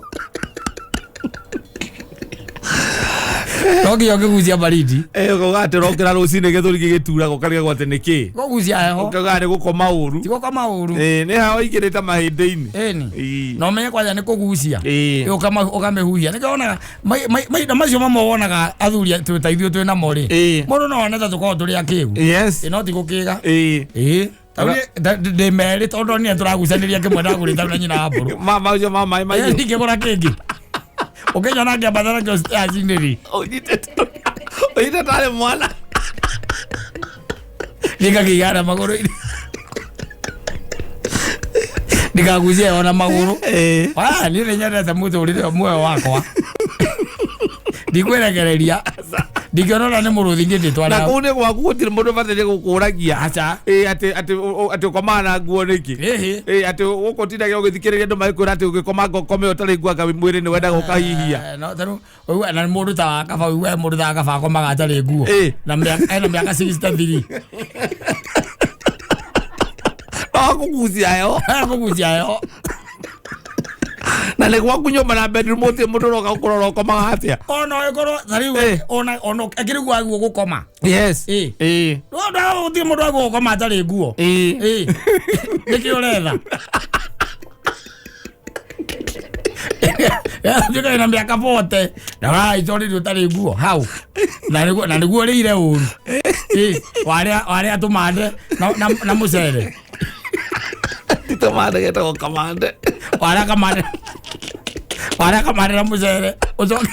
No nginya ũkĩgucia baridi. Ĩĩ ũkauga atĩ ũrokĩra rũcinĩ gĩthũri gĩgĩturaga ũkarigagwo atĩ nĩkĩ. Kũgucia heho. Ũkauga nĩ gũkoma ũru. Ti gũkoma ũru. Ĩĩ nĩ heho ĩingĩrĩte mahĩndĩ-inĩ. Ĩni. Ĩĩ. Na ũmenye kwanja nĩ kũgucia. Ĩĩ. Ũkamĩhuhia. Nĩkĩo wonaga mahinda macio mamwe wonaga athuri twĩ ta ithuĩ twĩ namo rĩ. Ĩĩ. Mũndũ no one ta tũkoragwo tũrĩ akĩgu. Yes. Ĩ no ti gũkĩga. Ĩĩ. Ĩĩ. Ndĩ merĩ tondũ niĩ tũragucanĩria kĩmwe ndagũrĩte na nyina wa mbũrũ. Ma macio ma maĩ mahiũ. Ĩĩ, ngĩgũra kĩngĩ. Ũkĩnyona ngĩambata nakĩo stairs-inĩ rĩ. Ũnyitĩte. Oigire tarĩ mwana. Ndikakĩigana magũrũ-inĩ, ndikagucie ona magũrũ. Ah, niĩ nĩ nyendete mũtũrĩre muoyo wakwa, ndikwĩrekereria, ndingĩona ũrĩa nĩ mũrũthi niĩ Na ndĩtwara. kũu nĩ gwaku, gũtirĩ mũndũ ũbataire gũkũragia. Aca. Ĩ, atĩ ũkomaga na nguo nĩkĩ? Ĩhĩ. Ĩ, atĩ gũkũ ũtindagĩra ũgĩthikĩrĩria andũ magĩkwĩra atĩ ũgĩkoma ngokome ũtarĩ nguo anga mwĩrĩ nĩ wendaga ũkahihia. Eh, no tarĩu ũigua na mũndũ ta wa kaba, ũigua mũndũ ta wa kaba akomaga atarĩ nguo. Ĩ. Na ena mĩaka 63. No kũgucia heho. Kũgucia heho. Na nĩ gwaku nyũmba na bedroom, gũtirĩ mũndũ ũroka gũkũrora ũkomaga atĩa. Ona ĩkorwo tarĩu Ĩ. ona akĩrĩ guo aguo gũkoma. Yes. Ĩ. Ĩ. Gũtirĩ mũndũ aguo gũkoma atarĩ nguo. Ĩ. Ĩ. Nĩkĩ ũretha tuĩka na mĩaka 40 na ũraitwarĩrio ũtarĩ nguo hau, na nĩguo ũrĩire ũru. Ĩ, warĩa tũmande na mũcere. Tũmande getagwo kamande. Warĩa kamande na mũcere, ũcoke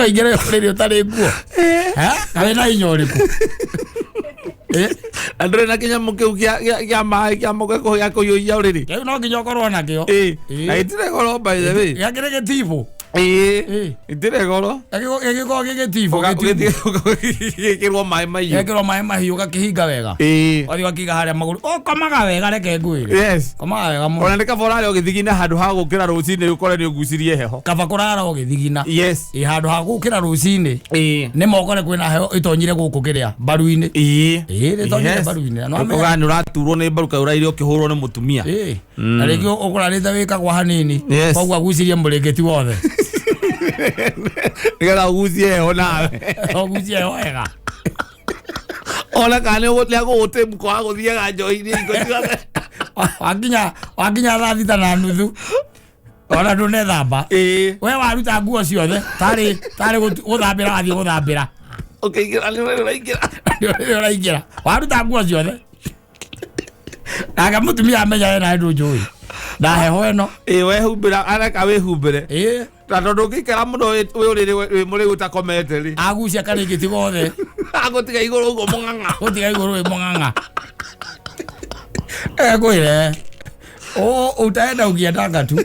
ũingĩre ũrĩrĩ ũtarĩ nguo. Eh, karĩ na hinya ũrĩkũ? Eh, Na ndũrĩ na kĩnyamũ kĩu kĩa maĩ kĩa mũgeko gĩa kũhiũhia ũrĩrĩ. Kĩu no nginya ũkorwo nakĩo. Ĩ. Ĩ. Na itirĩ goro, by the way. Gĩakĩrĩ gĩtibũ. Ĩ. Ĩ. Itirĩ goro. Gĩgĩkorwo gĩ gĩtibũ, gĩtibũ. Gĩkĩrwo maĩ mahiũ. Gekĩrwo maĩ mahiũ, gakĩhinga wega. Ĩ. Wathiĩ ũgakiga harĩa magũrũ, ũkomaga wega, reke ngwĩre. Yes. Komaga wega mũno. Ona nĩ kaba ũrarĩa ũgĩthigina handũ ha gũkĩra rũcinĩ ũkore nĩ ũgucirie heho. Kaba kũrara ũgĩthigina. Yes. Ĩ, handũ ha gũkĩra rũcinĩ Ĩ. nĩ mokore kwĩna heho ĩtonyire gũkũ kĩrĩa mbaru-inĩ. Ĩ. Ĩ, rĩtonyire mbaru-inĩ. No amenya- Ũkoga nĩ ũraturwo nĩ mbaru kaĩ ũraire ũkĩhũrwo nĩ mũtumia. Ĩ, na rĩngĩ ũkũrarĩte wĩkagwa hanini. Yes. Koguo agucirie mũrĩngĩti wothe. Nĩgetha ũgucie heho nawe. Ũgucie heho wega. Ona kana nĩ agũgũtĩ mũko wa gũthiaga njohi-inĩ hingo ciothe. Wakinya 6:30 ona ndũnethamba. Ĩ. We waruta nguo ciothe tarĩ gũthambĩra, wathiĩ gũthambĩra. Ũkĩingĩra nĩ ũraingĩra. Nĩ ũraingĩra waruta nguo ciothe, nake mũtumia amenya ena ndũ njũĩ na heho ĩno. Ĩ, wehumbĩra areka wĩhumbĩre. Ĩ. Na tondũ ũngĩikara mũno wĩ ũrĩrĩ wĩ mũrĩu ũtakomete rĩ, Agucia karĩngĩti gothe. Agũtiga igũrũ ũguo mũng'ang'a. Gũtiga igũrũ wĩ mũng'ang'a, ekwĩre utaenda ukiendanga tu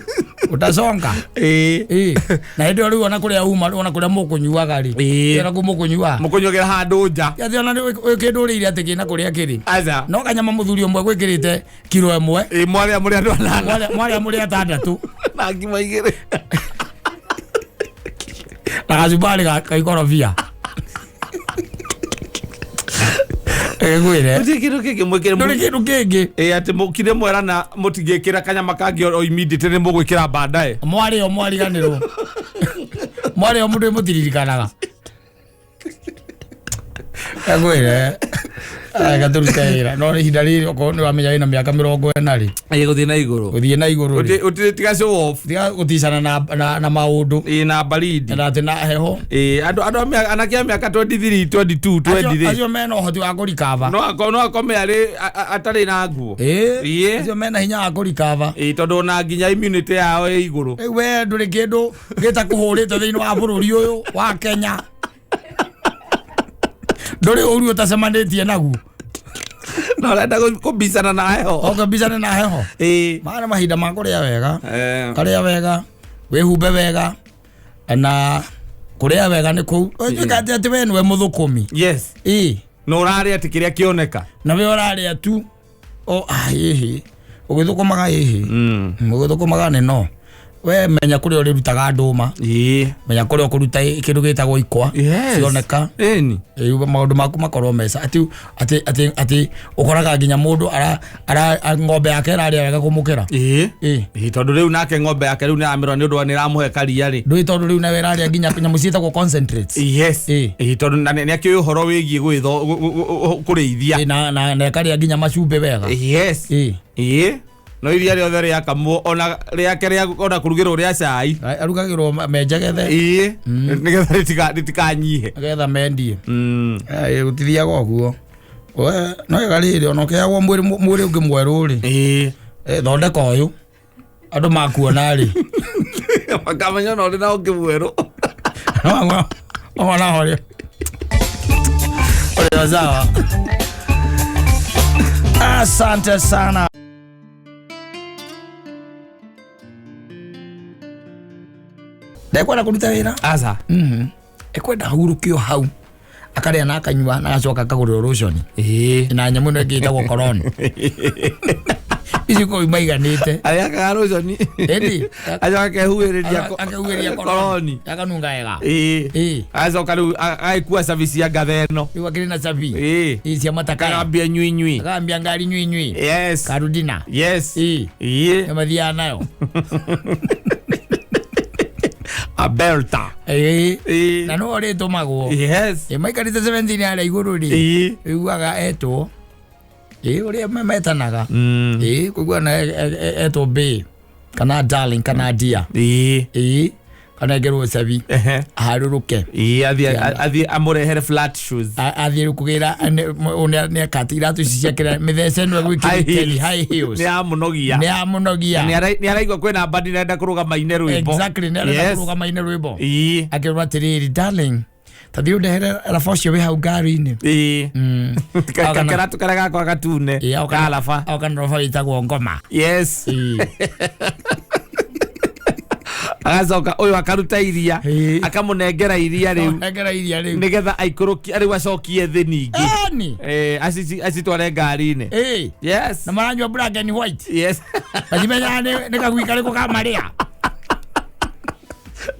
utasonga. Ĩ. Ĩ, na hĩndĩ ĩyo rĩu ona kũrĩa uma, ona kũrĩa mũkũnyuaga rĩ. Ĩ. Ona kũu mũkũnyua. Mũkũnyuagĩra handũ nja. Atĩ ona wĩ kĩndũ ũrĩire atĩ kĩna kũrĩa kĩrĩ. Aca. No kanyama mũthuri ũmwe gwĩkĩrĩte kiro 1. Ĩ, mwarĩa mũrĩ andũ anana. Mwarĩa mũrĩ atandatũ. Na ngima igĩrĩ. Na gacumbari ka ikorobia, ngwĩre. Gũtirĩ kĩndũ kĩngĩ mwĩkĩre. Ndũrĩ kĩndũ kĩngĩ. Ĩ, atĩ mũkire mwerana mũtingĩkĩra kanyama kangĩ o immediately, nĩ mũgwĩkĩra baadaye. Mwarĩo mwariganĩrwo, mwarĩo mũndũ mũtiririkanaga, ngwĩre gatũrute wĩra no ihinda rĩrĩ okorwo nĩ wamenya wĩna mĩaka 40 rĩ. Ĩ, gũthiĩ na igũrũ. Gũthiĩ na igũrũ rĩ. Ũtirĩ tiga show off. Tiga gũticana na maũndũ. Ĩ, na baridi. Na atĩ na heho. Ĩ, andũ a anake a mĩaka 23, 22, 20 rĩ, acio mena ũhoti wa kũrikava. No akome arĩ atarĩ na nguo. Ĩ. Ĩ. Acio mena hinya wa kũrikava. Ĩ, tondũ ona nginya immunity yao ĩ igũrũ. Rĩu we ndũrĩ kĩndũ gĩtakũhũrĩte thĩinĩ wa bũrũri ũyũ wa Kenya, ndũrĩ ũru ũtacemanĩtie naguo. Na ũrenda kũbicana na heho. Ũkambicane na heho. Ĩ. Maya nĩ mahinda ma kũrĩa wega. Eh. Karĩa wega, wĩhumbe wega, na kũrĩa wega nĩ kũu ũtuĩka atĩ we nĩwe mũthũkũmi. Yes. Ĩ. Na ũrarĩa atĩ kĩrĩa kĩoneka. Na we ũrarĩa tu o ĩhĩ ũgĩthũkũmaga, ĩhĩ ũgĩthũkũmaga nĩ no we menya kũrĩa ũrĩrutaga ndũma. Ĩ. Menya kũrĩa ũkũruta kĩndũ gĩtagwo ikwa. Yes. Cioneka. Ĩni. Ĩ, maũndũ maku makorwo mesa atĩ ũkoraga nginya mũndũ ara ng'ombe yake ĩrarĩa wega kũmũkĩra. Ĩ. Ĩ. Ĩ, tondũ rĩu nake ng'ombe yake rĩu nĩ aramĩrora nĩ ũndũ wa nĩ ĩramũhe karia rĩ. Ndũĩ tondũ rĩu nawe ĩrarĩa nginya nyamũ ciĩtagwo concentrates. Yes. Ĩ. Ĩ, tondũ na nĩ akĩũĩ ũhoro wĩgiĩ kũrĩithia. Ĩ, na ĩkarĩa nginya macumbĩ wega. Yes. Ĩ. Ĩ, no iria rĩothe rĩakamwo ona rĩake rĩa ona kũrugĩrwo rĩa cai. Arugagĩrwo menjegethe. Ĩ, nĩgetha rĩtikanyihe. Nĩgetha mendie. Ĩ, gũtithiaga ũguo. We no ega rĩrĩ ona ũkĩheagwo mwĩrĩ ũngĩ mwerũ rĩ. Ĩ. Ĩ, thondeka ũyũ andũ makuona rĩ. Makamenya ona ũrĩ na ũngĩ mwerũ. Ona ũrĩa ũrĩa sawa. Asante sana. Ndekwenda kũruta wĩra. Aca. Ekwenda hurũkio hau akarĩa na akanyua na agacoka akagũrĩrwo lotion Ĩĩ. na nyamũ ĩno ĩngĩ ĩtagwo koroni ici kũu maiganĩte. Arĩa kagarũconi. Ĩni. Acoka akehuhĩrĩria Akehuhĩrĩria koroni. Akanunga wega. Ĩĩ. Ĩĩ. Agacoka rĩu agĩkua cabi cia ngatha ĩno. Rĩu akĩrĩ na cabi. Ĩĩ. Ĩĩ, cia matakaya. Akagambia nyui nyui. Akagambia ngari nyui nyui. Yes. Karudina. Yes. Ĩĩ. Ĩĩ. Nĩmathiaga nayo. Abelta. Ĩĩ. Ĩĩ. Na no ũrĩtũmagwo. Yes. Ĩ maikarĩte 17 harĩa igũrũ rĩ. Ĩĩ. Ũiguaga etwo. Ĩĩ, ũrĩa metanaga. Ĩĩ, kũigua na etwo bae kana darling kana dear. Ĩĩ. Ĩĩ, kana ekerwo cabi. Ehe. Aharũrũke. Ĩĩ, athiĩ amũrehere flat shoes. Athiĩ rĩu kũgĩra nĩ akati iratũ ici ciakĩra mĩthece ĩno High egwĩkĩrĩte heels. high heels. Nĩ amũnogia. Nĩ amũnogia. Nĩ araigua kwĩna mbandi nenda kũrũgama ine rwĩmbo. Exactly, nĩ arenda Yes. kũrũgama ine rwĩmbo. Ĩĩ. Akĩrwo atĩrĩrĩ, darling, ta thiĩ ũndehere raba ũcio wĩ hau ngari-inĩ. Ĩĩ. Agana- Karatũ karĩa gakwa gatune. Ĩĩ, Karaba. oka na raba wĩtagwo ngoma. Yes. Ĩĩ. Agacoka ũyũ akaruta iria. Ĩĩ. Akamũnengera iria rĩu. Nengera iria rĩu. Nĩgetha aikũrũkie rĩu acokie thĩ ningĩ. Ĩni. Ĩĩ, acitware ngari-inĩ. Ĩĩ. Yes. Na maranyua black and white. Yes. Macimenyaga nĩ kagui karĩkũ kamarĩa.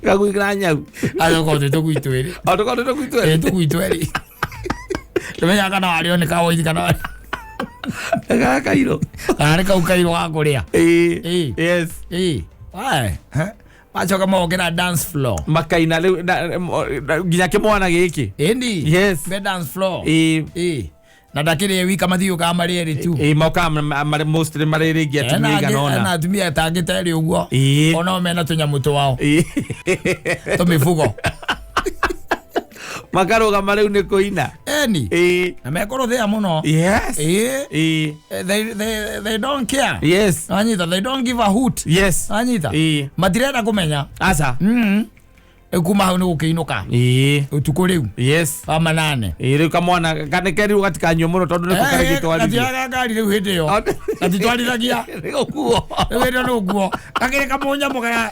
Kagui ka nyau. Acoka ũtĩ tũgui twĩrĩ. O tũkorwo tũgui Ĩĩ, twĩrĩ. tũgui twĩrĩ. Ndũmenyaga kana warĩo nĩ ka white kana Gaka kairũ. kana nĩ kau kairũ ga kũrĩa. Ĩĩ. Ĩĩ. Yes. Ĩĩ. Wae. Macoka mogera dance floor. Makaina rĩu nginya kĩmwana gĩkĩ. Ĩni. Yes. Me dance floor. Ĩĩ. Ĩĩ. Na ndakĩrĩ wika mathiũkaga marĩ erĩ tu. Ĩĩ, mokaga mostly marĩ rĩngĩ atumia igana Ena ũna. atumia tangĩ ta erĩ ũguo. Ĩĩ. Onao mena tũnyamũ twao. Ĩĩ. Tũmĩbugo. Makarũgama rĩu nĩ kũina. Ĩni. Ĩĩ. Na mekũrũthĩa mũno. Yes. Ĩĩ. Ĩĩ. They don't care. Yes. Anyita, they don't give a hoot. Yes. Anyita. Ĩĩ. Matirenda kũmenya. Aca. Rĩu kuma hau nĩ gũkĩinũka. Ĩĩ. Ũtukũ rĩu. Yes. Wa manane. Ĩĩ, rĩu kamwana kerirwo gatikanyue mũno tondũ nĩko karĩgĩtwarithia. Gatiaga ngari rĩu hĩndĩ ĩyo. Gatitwarithagia. Nĩ gũkuo. Rĩu hĩndĩ ĩyo nĩ gũkuo. Gakĩrĩ kamũnyamũ karĩa.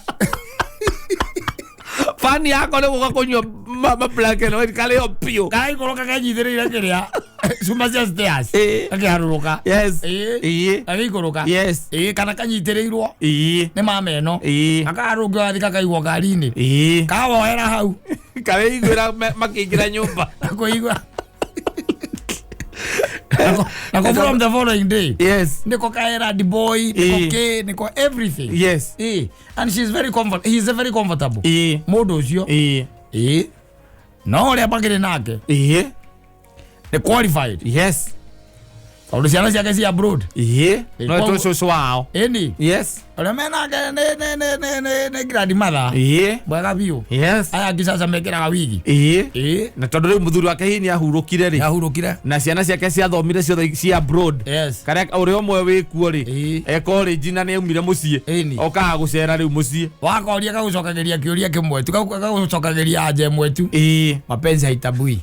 Bani yako nĩ gũka kũnyua ma black and white karĩo biũ. Karaikũrũka kenyitĩrĩire kĩrĩa. Cuma cia stairs. Ĩĩ. Gakĩharũrũka. Yes. Ĩĩ. Ĩĩ. Gagĩikũrũka. Yes. Ĩĩ, kana kanyitĩrĩirwo Ĩĩ. nĩ mama ĩno. Ĩĩ. Gakaharũrũkio gathi kakaigwo ngari-inĩ. Ĩĩ. Kawoera hau. Kareiguĩra makĩingĩra nyũmba. Kũigua. Nako from the following day. Yes. Niko kaera the boy, niko Ĩĩ. ke, niko everything. Yes. Ĩĩ. And she's very comfort he's very comfortable. Ĩĩ. Mũndũ ũcio. Ĩĩ. Ĩĩ. No ũrĩa makĩrĩ nake Ĩĩ. nĩ qualified. Yes. Tondũ ciana ciake ci abroad. Ĩĩ. No Koguo- tũ cũcũ wao. Ĩni. Yes. Ũrĩa menake nĩ grandmother. Ĩĩ. Mwega biũ. Yes. Aya angĩ caca mekĩraga wigi. Ĩĩ. Ĩĩ. Na tondũ rĩu mũthuri wake hihi nĩ ahurũkire rĩ. Yahurũkire. Na ciana ciake ciathomire ciothe cia abroad. Yes. Karĩa ũrĩa ũmwe wĩkuo rĩ. Ĩĩ. E college na nĩ aumire mũciĩ. Ĩni. Okaga gũcera rĩu mũciĩ. Wakoria gagũcokagĩria kĩũria kĩmwe tu gagũcokagĩria anja ĩmwe tu. Ĩĩ. Mapenzi haitabui.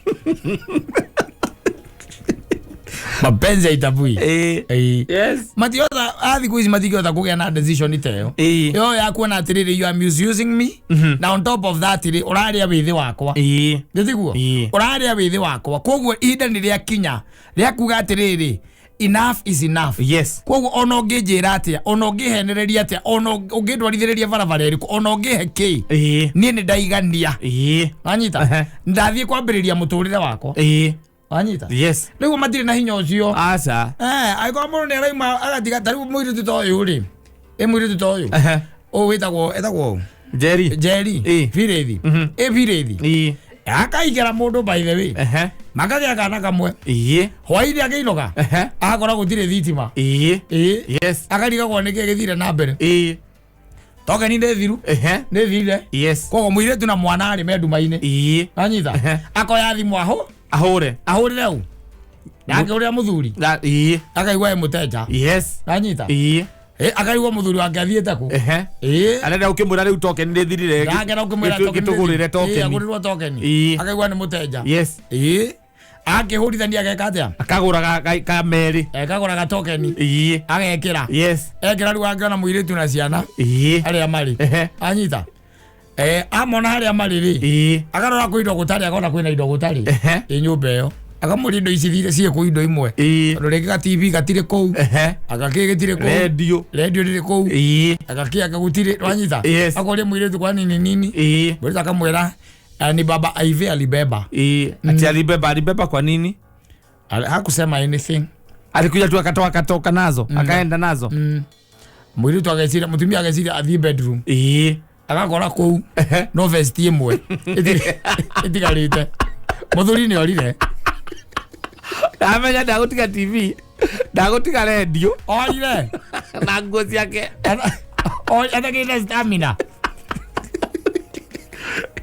Mapenzi haitabui. Ĩĩ. Ĩĩ. Yes. Matiota a thikũ ici matingĩhota kũgĩa na decision ta ĩyo. Ĩĩ. Ĩyo ya kuona atĩrĩrĩ, you are misusing me na on top of that rĩ ũrarĩa wĩthĩ wakwa. Ĩĩ. Nĩtiguo? Ĩĩ. Ũrarĩa wĩthĩ wakwa koguo ihinda nĩ rĩakinya rĩa kuga atĩrĩrĩ, enough is enough. Yes. Koguo ona ũngĩnjĩra atĩa, ona ũngĩhenereria atĩa, ona ũngĩndwarithĩrĩria barabara ĩrĩkũ, ona ũngĩhe kĩ, Ĩĩ. niĩ nĩ ndaigania. Ĩĩ. Wanyita? Ehe. Ndathiĩ kwambĩrĩria mũtũrĩre wakwa. Ĩĩ. Wanyita? Yes. Rĩu matirĩ na hinya ũcio. Aca. Eh, angĩkorwo mũndũ nĩ arauma agatiga ta rĩu mũirĩtu ta ũyũ rĩ, ĩ mũirĩtu ta ũyũ. Ehe. Ũyũ wĩtagwo etagwo ũ? Njeri. Njeri. Ĩ. Birĩthi. Ĩ birĩthi. Ĩĩ. Akaingĩra mũndũ by the way. Ehe. Makagĩa kana kamwe. Ĩĩ. Hwainĩ akĩinũka. Ehe. Akora gũtirĩ thitima. Ĩĩ. Ĩ. Yes. Akarigagwo nĩkĩ gĩthire na mbere. Ĩĩ. Tokeni nĩ thiru. Ehe. Nĩ thire. Yes. Koguo mũirĩtu na mwana rĩ me nduma-inĩ. Ĩĩ. Anyita. Ehe. Akoya thimũ ahũ. Ahũre. Ahũrĩre ũ. Nake ũrĩa mũthuri. Na ĩĩ. Akaigua ĩ mũteja. Yes. Anyita. Ĩĩ. Akarigwo muthuri wake athiĩte kũ. Ehe. Arenda ũkĩmwĩra rĩu token nĩ thirire. Ndagera ũkĩmwĩra token. Gĩtũgũrĩre token. Agũrĩrwo token. Ĩĩ. Akaigua nĩ mũtenja. Yes. Ĩĩ. Akĩhũrithania ageka atĩa? Akagũra ka merĩ. Akagũra ga token. Ĩĩ. Agekĩra. Yes. Ekĩra rĩu angĩona mũirĩtu na ciana Ĩĩ. arĩa marĩ. Ehe. Anyita. Amona harĩa marĩ rĩ. Ĩĩ. Akarora kwĩ indo gũtarĩ, akona kwĩna indo gũtarĩ. Ehe. Ĩ nyũmba ĩyo. Akamũria indo ici thire ciĩ kũ indo imwe. Ĩĩ. Tondũ rĩngĩ ga TV gatirĩ kũu. Ehe. Agakĩ gĩtirĩ kũu. Redio. Redio ndĩrĩ kũu. Ĩĩ. Agakĩ anga gũtirĩ wanyita. Yes. Akoria mũirĩtu kwa nini nini. Ĩĩ. Mũirĩtu akamwĩra ni baba Aive alibeba. Ĩĩ. Ati alibeba, alibeba kwa nini? Hakusema anything. Alikuja tu akatoa akatoka nazo, akaenda nazo. Mũirĩtu ageciria, mũtumia ageciria athiĩ bedroom. Ĩĩ. Agakora kũu Ehe. no vest ĩmwe ĩtigarĩte. Mũthuri nĩ orire. Amenya ndagũtiga TV, ndagũtiga redio Orire. na nguo ciake. Atakĩte stamina.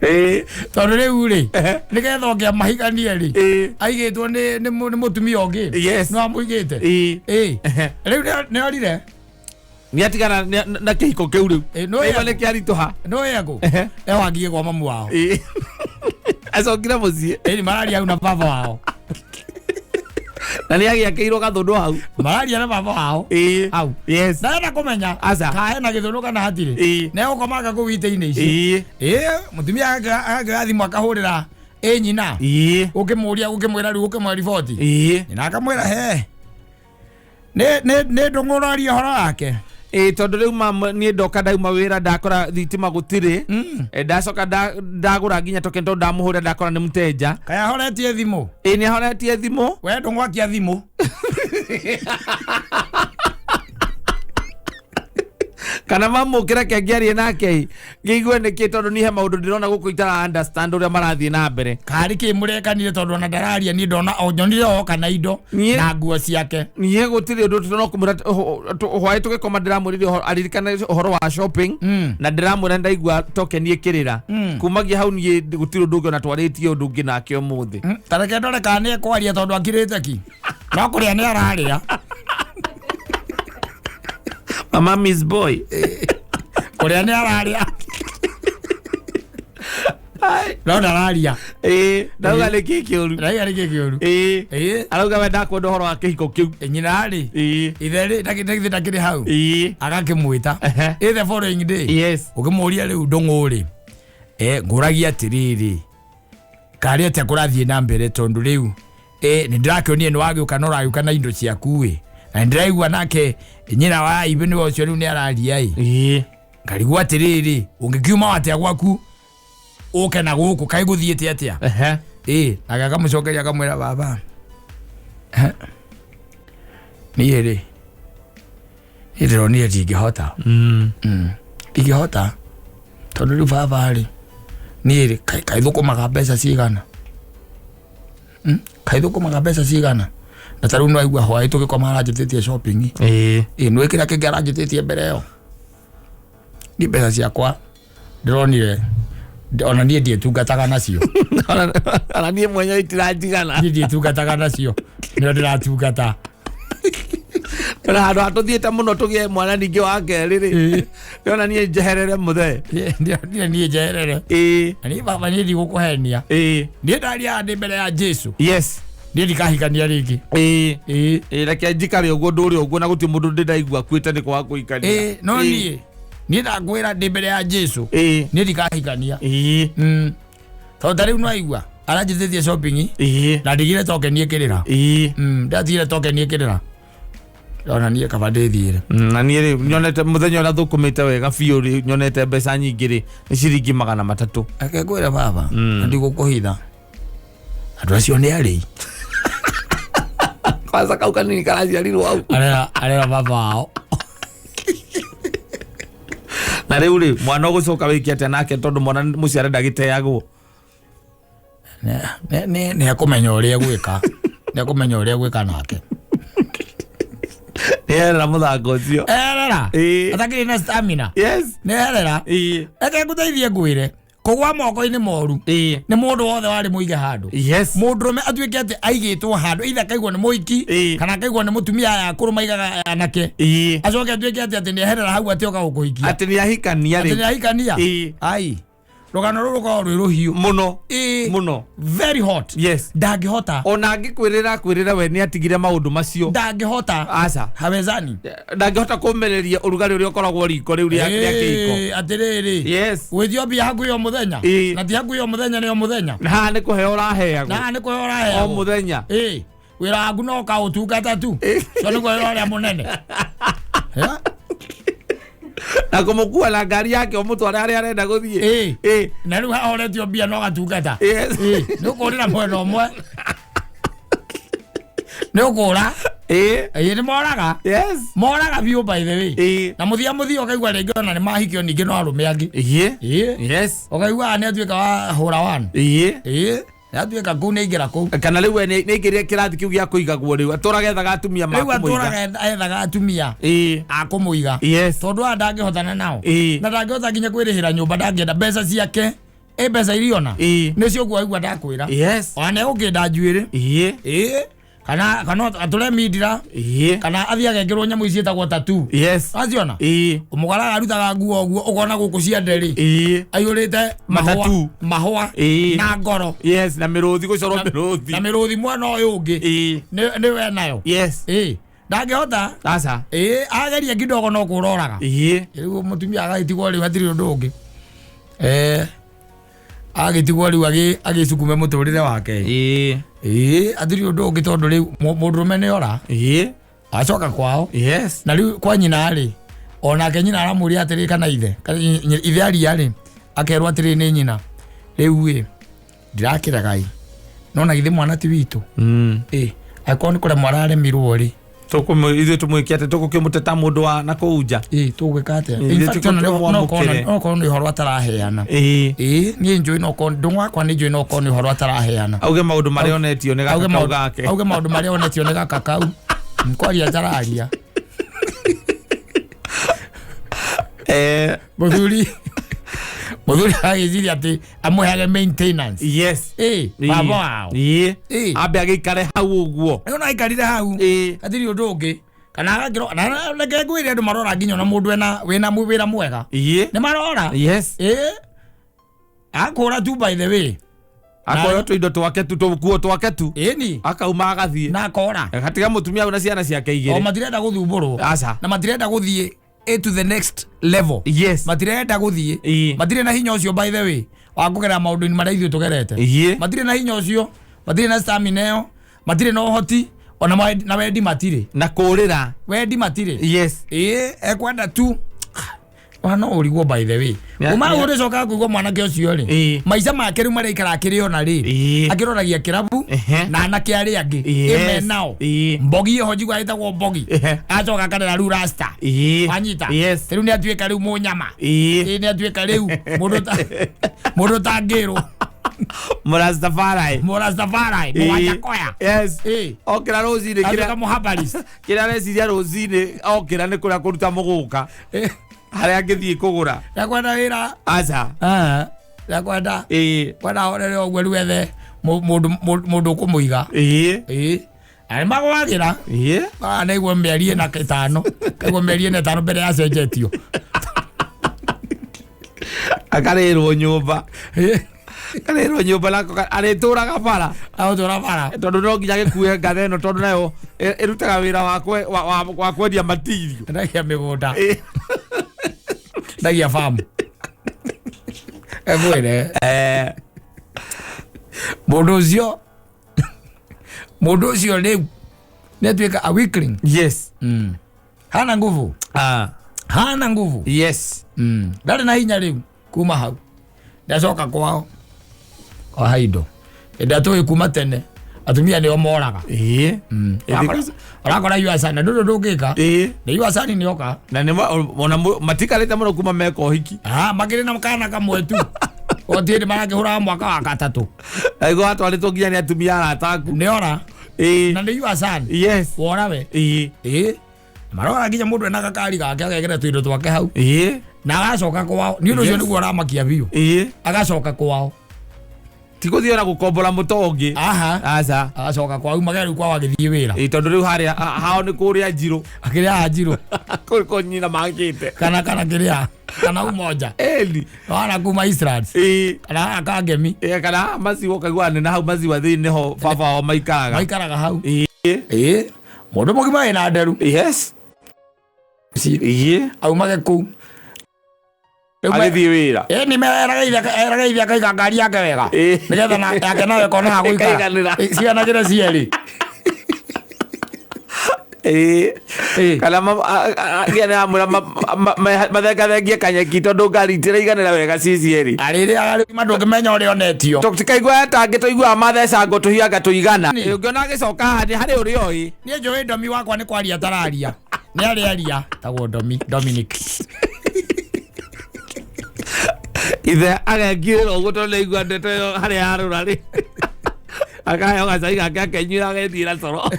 Ĩĩ. Tondũ rĩu rĩ Ehe. nĩgetha ũngĩamahikanie rĩ Ĩĩ. aigĩtwo nĩ mũtumia ũngĩ. Yes. Nĩ wamũigĩte. Ĩĩ. Ĩĩ. Ehe. Rĩu nĩ orire. Nĩatigana na kĩhiko kĩu rĩu. Ĩĩ, no Nĩaigua ya- nĩ kĩaritũha. No yekũ. Ehe. Ewangie kwa mamu wao. Ĩĩ. Acokire mũciĩ. Ĩni mararia hau na baba wao. Na nĩagĩakĩirwo gathũndũ hau. Mararia na baba wao. Ĩĩ. Hau. Yes. Ndarenda kũmenya Aca. ka hena gĩthũnũ kana hatirĩ. Ĩĩ. Nĩ egũkomanga kũu itĩ-inĩ icio. Ĩĩ. Ĩĩ, mũtumia agakĩoya thimũ akahũrĩra ĩ nyina. Ĩĩ. Ũkĩmũria ũkĩmwĩra rĩu ũkĩmũhe riboti. Ĩĩ. Nyina akamwĩra he. Nĩ ndũng'ũraria ũhoro wake. Ĩĩ, tondũ rĩu mama niĩ ndoka ndauma wĩra ndakora thitima gũtirĩ. Ndacoka ndagũra nginya token tondũ ndamũhũrĩra ndakora nĩ mũtenja. Kaĩ ahoretie thimũ. Ĩĩ, nĩ ahoretie thimũ. We ndũng'wakia thimũ. Kana mamũkĩre ke ngĩarie nake ngĩigue nĩkĩ tondũ niĩ he maũndũ ndĩrona gũkũ itara understand ũrĩa marathiĩ na mbere. Karĩ kĩ mũrekanire tondũ ona ndararia niĩ ndona o nyonire oka na indo Niĩ- na nguo ciake. Niĩ gũtirĩ ũndũ no kũmwĩra hwaĩ tũgĩkoma ndĩramwĩrire aririkane ũhoro wa shopping na ndĩramwĩra ndaigua token ĩkĩrĩra. Kumagia hau niĩ gũtirĩ ũndũ ũngĩ ona twarĩtie ũndũ ũngĩ nake ũmũthĩ. Ta reke ndore kana nĩ ekwaria tondũ akirĩte ki. No kũrĩa nĩ ararĩa. Mama miss boy. Kũrĩa nĩ ararĩa. No ndararia. Ĩĩ, ndauga nĩ kĩ kĩũru. Ndauga nĩ kĩ kĩũru. Ĩĩ. Ĩĩ. Arauga we ndakwenda ũhoro wa kĩhiko kĩu. Nyina rĩ. Ĩĩ. Ithe rĩ ndagĩthĩ ndakĩrĩ hau. Ĩĩ. Agakĩmwĩta. Ehe. Ĩ the following day. Yes. Ũkĩmũria rĩu ndũng'ũ rĩ. Ngũragia atĩrĩrĩ. Karĩ atĩa kũrathiĩ na mbere tondũ rĩu nĩ ndĩrakĩonire nĩ wagĩũka na ũragĩũka na indo ciaku ĩ. Na nĩ ndĩraigua nake nyina wa Ibe nĩwe ũcio rĩu nĩ araria ĩ. Ĩĩ. Ngarigwo atĩrĩrĩ ũngĩkiuma atĩa gwaku ũke na gũkũ kaĩ gũthiĩte atĩa. Ehe. Ĩĩ, nake akamũcokeria akamwĩra baba. Niĩ rĩ niĩ ndĩronire ndingĩhota. Ndingĩhota tondũ rĩu baba rĩ niĩ rĩ kaĩ thũkũmaga mbeca cigana. Kaĩ thũkũmaga mbeca cigana. Na ta rĩu nĩ waigua hwaĩ tũgĩkoma aranjĩtĩtie shopping. Ĩĩ. Ĩĩ, nĩ wĩkĩra kĩngĩ aranjĩtĩtie mbere ĩyo. Niĩ mbeca ciakwa ndĩronire ona niĩ ndiĩtungataga nacio. Ona niĩ mwenyewe itiranjigana. Niĩ ndiĩtungataga nacio. Nĩo ndĩratungata. Na handũ ha tũthiĩte mũno tũgĩe mwana ningĩ wa kerĩ rĩ. Ndĩrona niĩ njeherere mũthee. Niĩ niĩ njeherere. Ĩĩ. Na niĩ baba niĩ ndigũkũhenia. Ĩĩ. Niĩ ndaria ndĩ mbere ya Jesũ. Yes. Niĩ ndikahikania rĩngĩ. Ĩĩ. Ĩĩ. Ĩĩ, reke njikare ũguo ndũre ũguo na gũtirĩ mũndũ ndĩraigua akuĩte nĩ kwaga kũhikania. Ĩĩ, no niĩ niĩ ndakwĩra ndĩ mbere ya Jesũ. Ĩĩ. Niĩ ndikahikania. Ĩĩ. Tondũ ta rĩu nĩwaigua aranjĩtĩtie shopping Ĩĩ. na ndigire token ĩkĩrĩra. Ĩĩ. Ndatigire token ĩkĩrĩra. Ona niĩ kaba ndĩthiĩre. Na niĩ rĩ nyonete mũthenya ũrĩa thũkũmĩte wega biũ rĩ nyonete mbeca nyingĩ rĩ nĩ ciringi 300. Reke ngwĩre baba na ndigũkũhitha. Andũ acio nĩ arĩi. Kwanza kau kanini karaciarirwo hau. Arera baba wao. Na rĩu rĩ mwana ũgũcoka wĩke atĩa nake tondũ mwana mũciare ndagĩteagwo. Nĩ ekũmenya ũrĩa egwĩka. Nĩ ekũmenya ũrĩa egwĩka nake. Nĩ erera mũthako ũcio. Erera. Ĩĩ. Atakĩrĩ na stamina. Yes. Nĩ erera. Ĩĩ. Reke ngũteithie ngwĩre. Kũgwa moko-inĩ moru nĩ mũndũ wothe warĩ mũige handũ. Mũndũrũme atuĩke atĩ aigĩtwo handũ, either akaigwo nĩ mũhiki kana akaigwo nĩ mũtumia, aya akũrũ maigaga anake, acoke atuĩke atĩ atĩ nĩeherera hau atĩ oka gũkũhikia, Atĩ nĩ ahikania atĩ rĩu. nĩahikania. Ai, rũgano rũrũ rũkoragwo rwĩ rũhiũ Mũno. Mũno. Very hot. Ndangĩhota. Ona angĩkwĩrĩra akwĩrĩra we nĩ atigire maũndũ macio. Ndangĩhota. Aca. Hawezani. Ndangĩhota kũmĩrĩria ũrugarĩ ũrĩa ũkoragwo riko rĩu rĩa kĩhiko. Atĩrĩrĩ, gwĩtio mbia hakuhĩ o mũthenya, na ti hakuhĩ o mũthenya, nĩ o mũthenya. Na haha nĩ kũheo ũraheagwo. Na haha nĩ kũheo O ũraheagwo mũthenya. Wĩra waku no kaũtungata tu, cio nĩ kwĩra ũrĩa mũnene. Yeah. Na kũmũkua na ngari yake ũmũtware harĩa arenda gũthiĩ. Na rĩu haha ũretio mbia no gatungata. Nĩ ũkũrĩra mwena ũmwe, nĩ ũkũra. Nĩ moraga. Moraga biũ, by the way. Na mũthia mũthia ũkaigua rĩngĩ ona nĩ mahikio ningĩ no arũme angĩ. Ũkaigua nĩ atuĩka wa hũra one. Nĩ atuĩka kũu, nĩ aingĩra kũu. Kana rĩu we nĩ aingĩrire kĩrathi kĩu gĩa kũigagwo, rĩu atũraga ethaga atumia ma Rĩu kũmũiga. atũraga ethaga atumia a kũmũiga, tondũ aya ndangĩhotana nao. Na ndangĩhota nginya kwĩrĩhĩra nyũmba, ndangĩenda mbeca ciake, ĩ mbeca iriona nĩcio guo aigua ndakwĩra. Ona nĩegũkĩnda njuĩrĩ. Kana atũre mindira, kana athiĩ agekĩrwo nyamũ ici ciĩtagwo tattoo. Aciona mũgaraga arutaga nguo ũguo, ũkona gũkũ ciande rĩ aiyũrĩte mahũa. Matatu. Mahũa na ngoro. Yes, na mĩrũthi, gũcorwo mĩrũthi. Na mĩrũthi mwena ũyũ ũngĩ. Nĩ we nayo. Ndangĩhota. Aca. Ageria kidogo no kũroraga. Rĩu mũtumia agagĩtigwo, rĩu hatirĩ ũndũ ũngĩ, agĩtigwo rĩu agĩcukume mũtũrĩre wake. Hatirĩ ũndũ ũngĩ, tondũ rĩu mũndũrũme nĩ ora, acoka kwao. Na rĩu kwa nyina rĩ, onake nyina aramũria atĩrĩ, kana ithe, kana ithe aria rĩ, akerwo atĩrĩ nĩ nyina, rĩu ĩ ndirakĩregai, no na githĩ mwana ti witũ? Angĩkorwo nĩ kũremwo araremirwo rĩ, Ithuĩ tũmwĩke atĩ tũgũkĩmũteta mũndũ wa na kũu nja? Tũgwĩka atĩa? Ithuĩ In fact, ona tũmwamũkĩre. no korwo nĩ ũhoro ataraheana. Niĩ njũĩ no korwo ndũng'ũ wakwa, nĩ njũĩ no korwo nĩ ũhoro ataraheana. Auge maũndũ marĩa onetio nĩ Auge gaka kau maũndũ gake. Auge maũndũ marĩa onetio nĩ gaka kau, kwaria atararia. Mũthuri agĩciria atĩ amũheage maintenance. Baba wao. Ambe agĩikare hau ũguo. Rĩu no aikarire hau. Hatirĩ ũndũ ũngĩ, kana agakĩro na reke ngwĩre, andũ marora nginya ona mũndũ ena wĩna wĩra mwega, nĩ marora. Akũra tu, by the way. Akoya tũindo twake tu, tũkuo twake tu, akauma agathiĩ. Na akora. Gatiga mũtumia ũyũ na ciana ciake O igĩrĩ. matirenda gũthumbũrwo. Aca. Na matirenda gũthiĩ to the next level. Matirenda gũthiĩ. Matirĩ na hinya ũcio, by the way, wa kũgerera maũndũ-inĩ marĩa ithuĩ tũgerete. Matirĩ na hinya ũcio, matirĩ na stamina ĩyo, matirĩ na ũhoti ona na wendi matirĩ. Na kũrĩra. Wendi matirĩ. Ekwenda tu ona no ũrigwo, by the way, uma ũrĩcokaga kũigua mwanake ũcio rĩ, maica make rĩu marĩa aikara akĩrĩ ona rĩ, akĩroragia kĩrabu na anake arĩa angĩ ĩme nao. Mbogi ĩho njigua ĩtagwo mbogi. Acoka akarera rĩu rasta. Wanyita? Rĩu nĩ atuĩka rĩu mũnyama. Nĩ atuĩka rĩu mũndũ ũtangĩrwo. Mũrastafari. Mũrastafari mũwanjakoya. Okĩra rũcinĩ, atuĩka kĩrĩa mũhabarist. Kĩrĩa areciria rũcinĩ okĩra nĩ kũrĩa kũruta mũgũka harĩa angĩthiĩ kũgũra. Ndakwenda wĩra. Aca. Ndakwenda kwenda horere ũguo, rĩu ethe mũndũ ũkũmũiga. Na nĩ magwagĩra. Naigua mĩeri ĩna ĩtano, kaigua mĩeri ĩna ĩtano mbere yacenjetio. Akarĩrwo nyũmba, akarĩrwo nyũmba nako arĩtũraga bara. Agũtũra bara. Tondũ no nginya gĩkue ngatha ĩno, tondũ nayo ĩrutaga wĩra wa kwendia matirio. Ndagia mĩgũnda, ndagia famu, egwĩre mũndũ ũcio rĩu nĩ atuĩka a weakling. Hana nguvu. Hana nguvu. Ndarĩ na hinya rĩu kuma hau ndacoka kwao kwa haindo ĩndĩ atũĩ kuma tene atumia nĩo moraga. Ũrakora yuacani ndũrĩ ndũngĩka nĩ yuacani nĩoka. Na nĩ ona matikarĩte mũno kuma meka ũhiki. Ah, makĩrĩ na kana kamwe tu otiĩ nĩ marakĩhũraga mwaka wa gatatũ. Aigua watwarĩtwo nginya nĩ atumia arata aku. Nĩora. Na nĩ yuacani wora we. Marora nginya mũndũ ena gakari gake agekĩra tũindo twake hau Ĩĩ. na agacoka kwao. Nĩ ũndũ ũcio Yes. nĩguo ũramakia biũ. Ĩĩ. Agacoka kwao. Ti gũthiĩ ona gũkombora mũto ũngĩ. Aha. Aca. Agacoka kwao umage rĩu kwao agĩthiĩ wĩra. Ĩĩ, tondũ rĩu harĩa hao nĩ kũrĩa njirũ. Akĩrĩa njirũ. Kũrĩ nyina mangĩte. Kana kĩrĩa kana umoja. Ĩni. Wana kuma Eastlands. Ĩĩ. Kana haha Kangemi. Ĩĩ, kana haha maziwa ũkaigua nĩ na hau maziwa thĩinĩ nĩho baba wao maikaraga. Maikaraga hau. Ĩĩ. Ĩĩ. Mũndũ mũgima wĩna nderu. Yes. Ĩĩ. Aumage kũu. Agĩthiĩ wĩra. Ĩĩ nĩ eraga ithe akaiga ngari yake wega. Ĩĩ. Nĩgetha yake nayo ĩkona ha gũikara. Ĩkaiganĩra. Ĩ, ciganagĩre cierĩ. Ĩĩ. Ĩĩ. Kana nginya nĩramwĩra mathengathengie kanyeki tondũ ngari itiraiganĩra wega ci cierĩ. Arĩrĩaga rĩu ndũngĩmenya ũrĩa onetio. Tũtikaigua tangĩ tũiguaga mathecango tũhianga tũigana. Nĩ. Ũngĩona agĩcoka haha nĩ harĩ ũrĩa oĩ. Niĩ njũĩ Ndomi wakwa nĩ kwaria tararia. Nĩ arĩaria. Tagwo Ndomi, Dominic. Ithe agekirĩra ũguo tondũ nĩaigua ndeto ĩyo harĩa yarũra rĩ. Akaheo gacai gake akenyuĩra agethiĩra coro.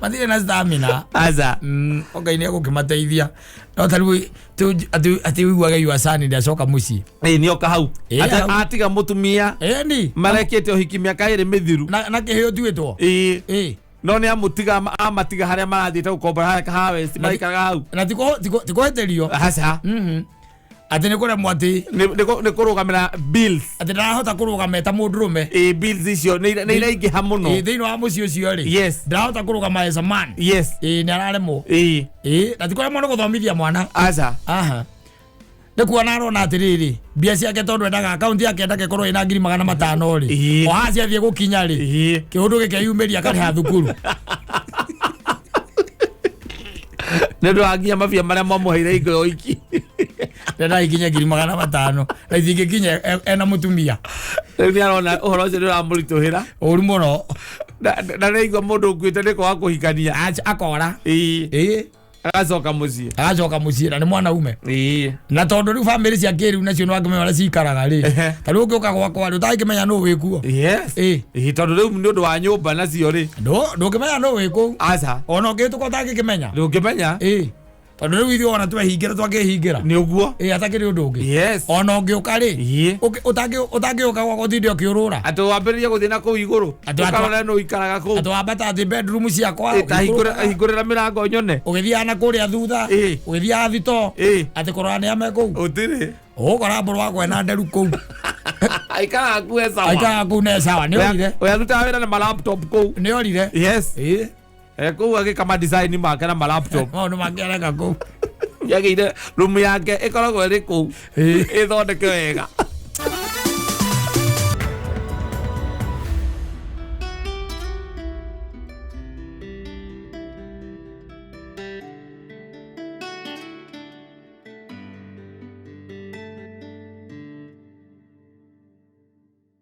Matirĩ na stamina. Aca. Ngai nĩ egũkĩmateithia. No ta rĩu atĩ ũiguage Yuasani ndĩacoka mũciĩ. Ĩĩ nĩoka hau. Ĩĩ, hau. Atiga mũtumia Ĩni. marekĩte ũhiki mĩaka ĩrĩ mĩthiru. Na kĩheo tuĩtwo. Ĩĩ. Ĩĩ. No nĩ amũtiga amatiga harĩa marathiĩte gũkombora harĩa Kahawa West maikaraga hau. Na ti kũhĩtĩrio. Aca. Atĩ nĩ kũremwo atĩ Nĩ kũrũgamĩra bills. atĩ ndarahota kũrũgama eta mũndũrũme. Ĩĩ, bills icio nĩ iraingĩha mũno. Ĩĩ, thĩinĩ wa mũciĩ ũcio rĩ. Yes. Ndarahota kũrũgama as a man. Yes. Ĩĩ, nĩ araremwo. Ĩĩ. Ĩĩ, na ti kũremwo nĩ gũthomithia mwana. Aca. Aha. Nĩ kuona arona atĩrĩrĩ mbia ciake tondũ endaga akaunti yake endaga ĩkorwo ĩna 500,000 rĩ. Ĩĩ. O haha ciathiĩ gũkinya rĩ. Ĩĩ. Kĩũndũ gĩkeyumĩria akarĩha thukuru. Nĩ ũndũ wa nginya mabia marĩa mamũheire hingo ya ũhiki. Ndenda ikinye 500,000 na itingĩkinya ena mũtumia. Rĩu nĩ arona ũhoro ũcio nĩ ũramũritũhĩra. Ũru mũno. Na nĩaigua mũndũ ũkuĩte nĩ kwaga kũhikania. Akora. Ĩĩ. Ĩĩ. Agacoka mũciĩ. Agacoka mũciĩ na nĩ mwanaume. Ĩĩ. Na tondũ rĩu bamĩrĩ cia kĩrĩu nacio nĩwakĩmenya ũrĩa cikaraga rĩ. Ehe. Ta rĩu ũngĩũka gwakwa rĩ ũtangĩkĩmenya nũ wĩ kuo. Yes. Ĩĩ. Ĩĩ, tondũ rĩu nĩ ũndũ wa nyũmba nacio rĩ. Ndũngĩmenya nũ wĩ kũu. Aca. Ona ũngĩhĩtũka ũtangĩkĩmenya. Ndũngĩmenya. Ĩĩ. Tondũ rĩu ithuĩ ona twehingĩra twakĩhingĩra. Nĩ ũguo. Ĩĩ atakĩrĩ ũndũ ũngĩ. Yes. Ona ũngĩũka rĩ. Ĩĩ. Ũtangĩũka gwakwa ũtinde ũkĩũrũra. Atĩ wambĩrĩrie gũthiĩ na kũu igũrũ. Ũkarora nũ ũikaraga kũu. Atĩ wambata atĩ bedroom ciakwa. Ĩĩ, ta hingũrĩra mĩrango nyone. Ũgĩthiaga na kũrĩa thutha. Ĩĩ. Ũgĩthiaga thitoo. Ĩĩ. Atĩ kũrora nĩa me kũu. Ũtirĩ. Ũgũkora mbũrũ wakwa ena nderu kũu. Aikaraga kũu e sawa. Aikaraga kũu ne sawa. Nĩ orire. Ũrĩa arutaga wĩra na ma laptop kũu. Nĩ orire. Yes. Ĩĩ. Kũu agĩka ma design make na ma laptop. Maũndũ mangĩ areka kũu. Yagĩire room yake ĩkoragwo ĩrĩ kũu. Ĩĩ. Ĩthondeke wega.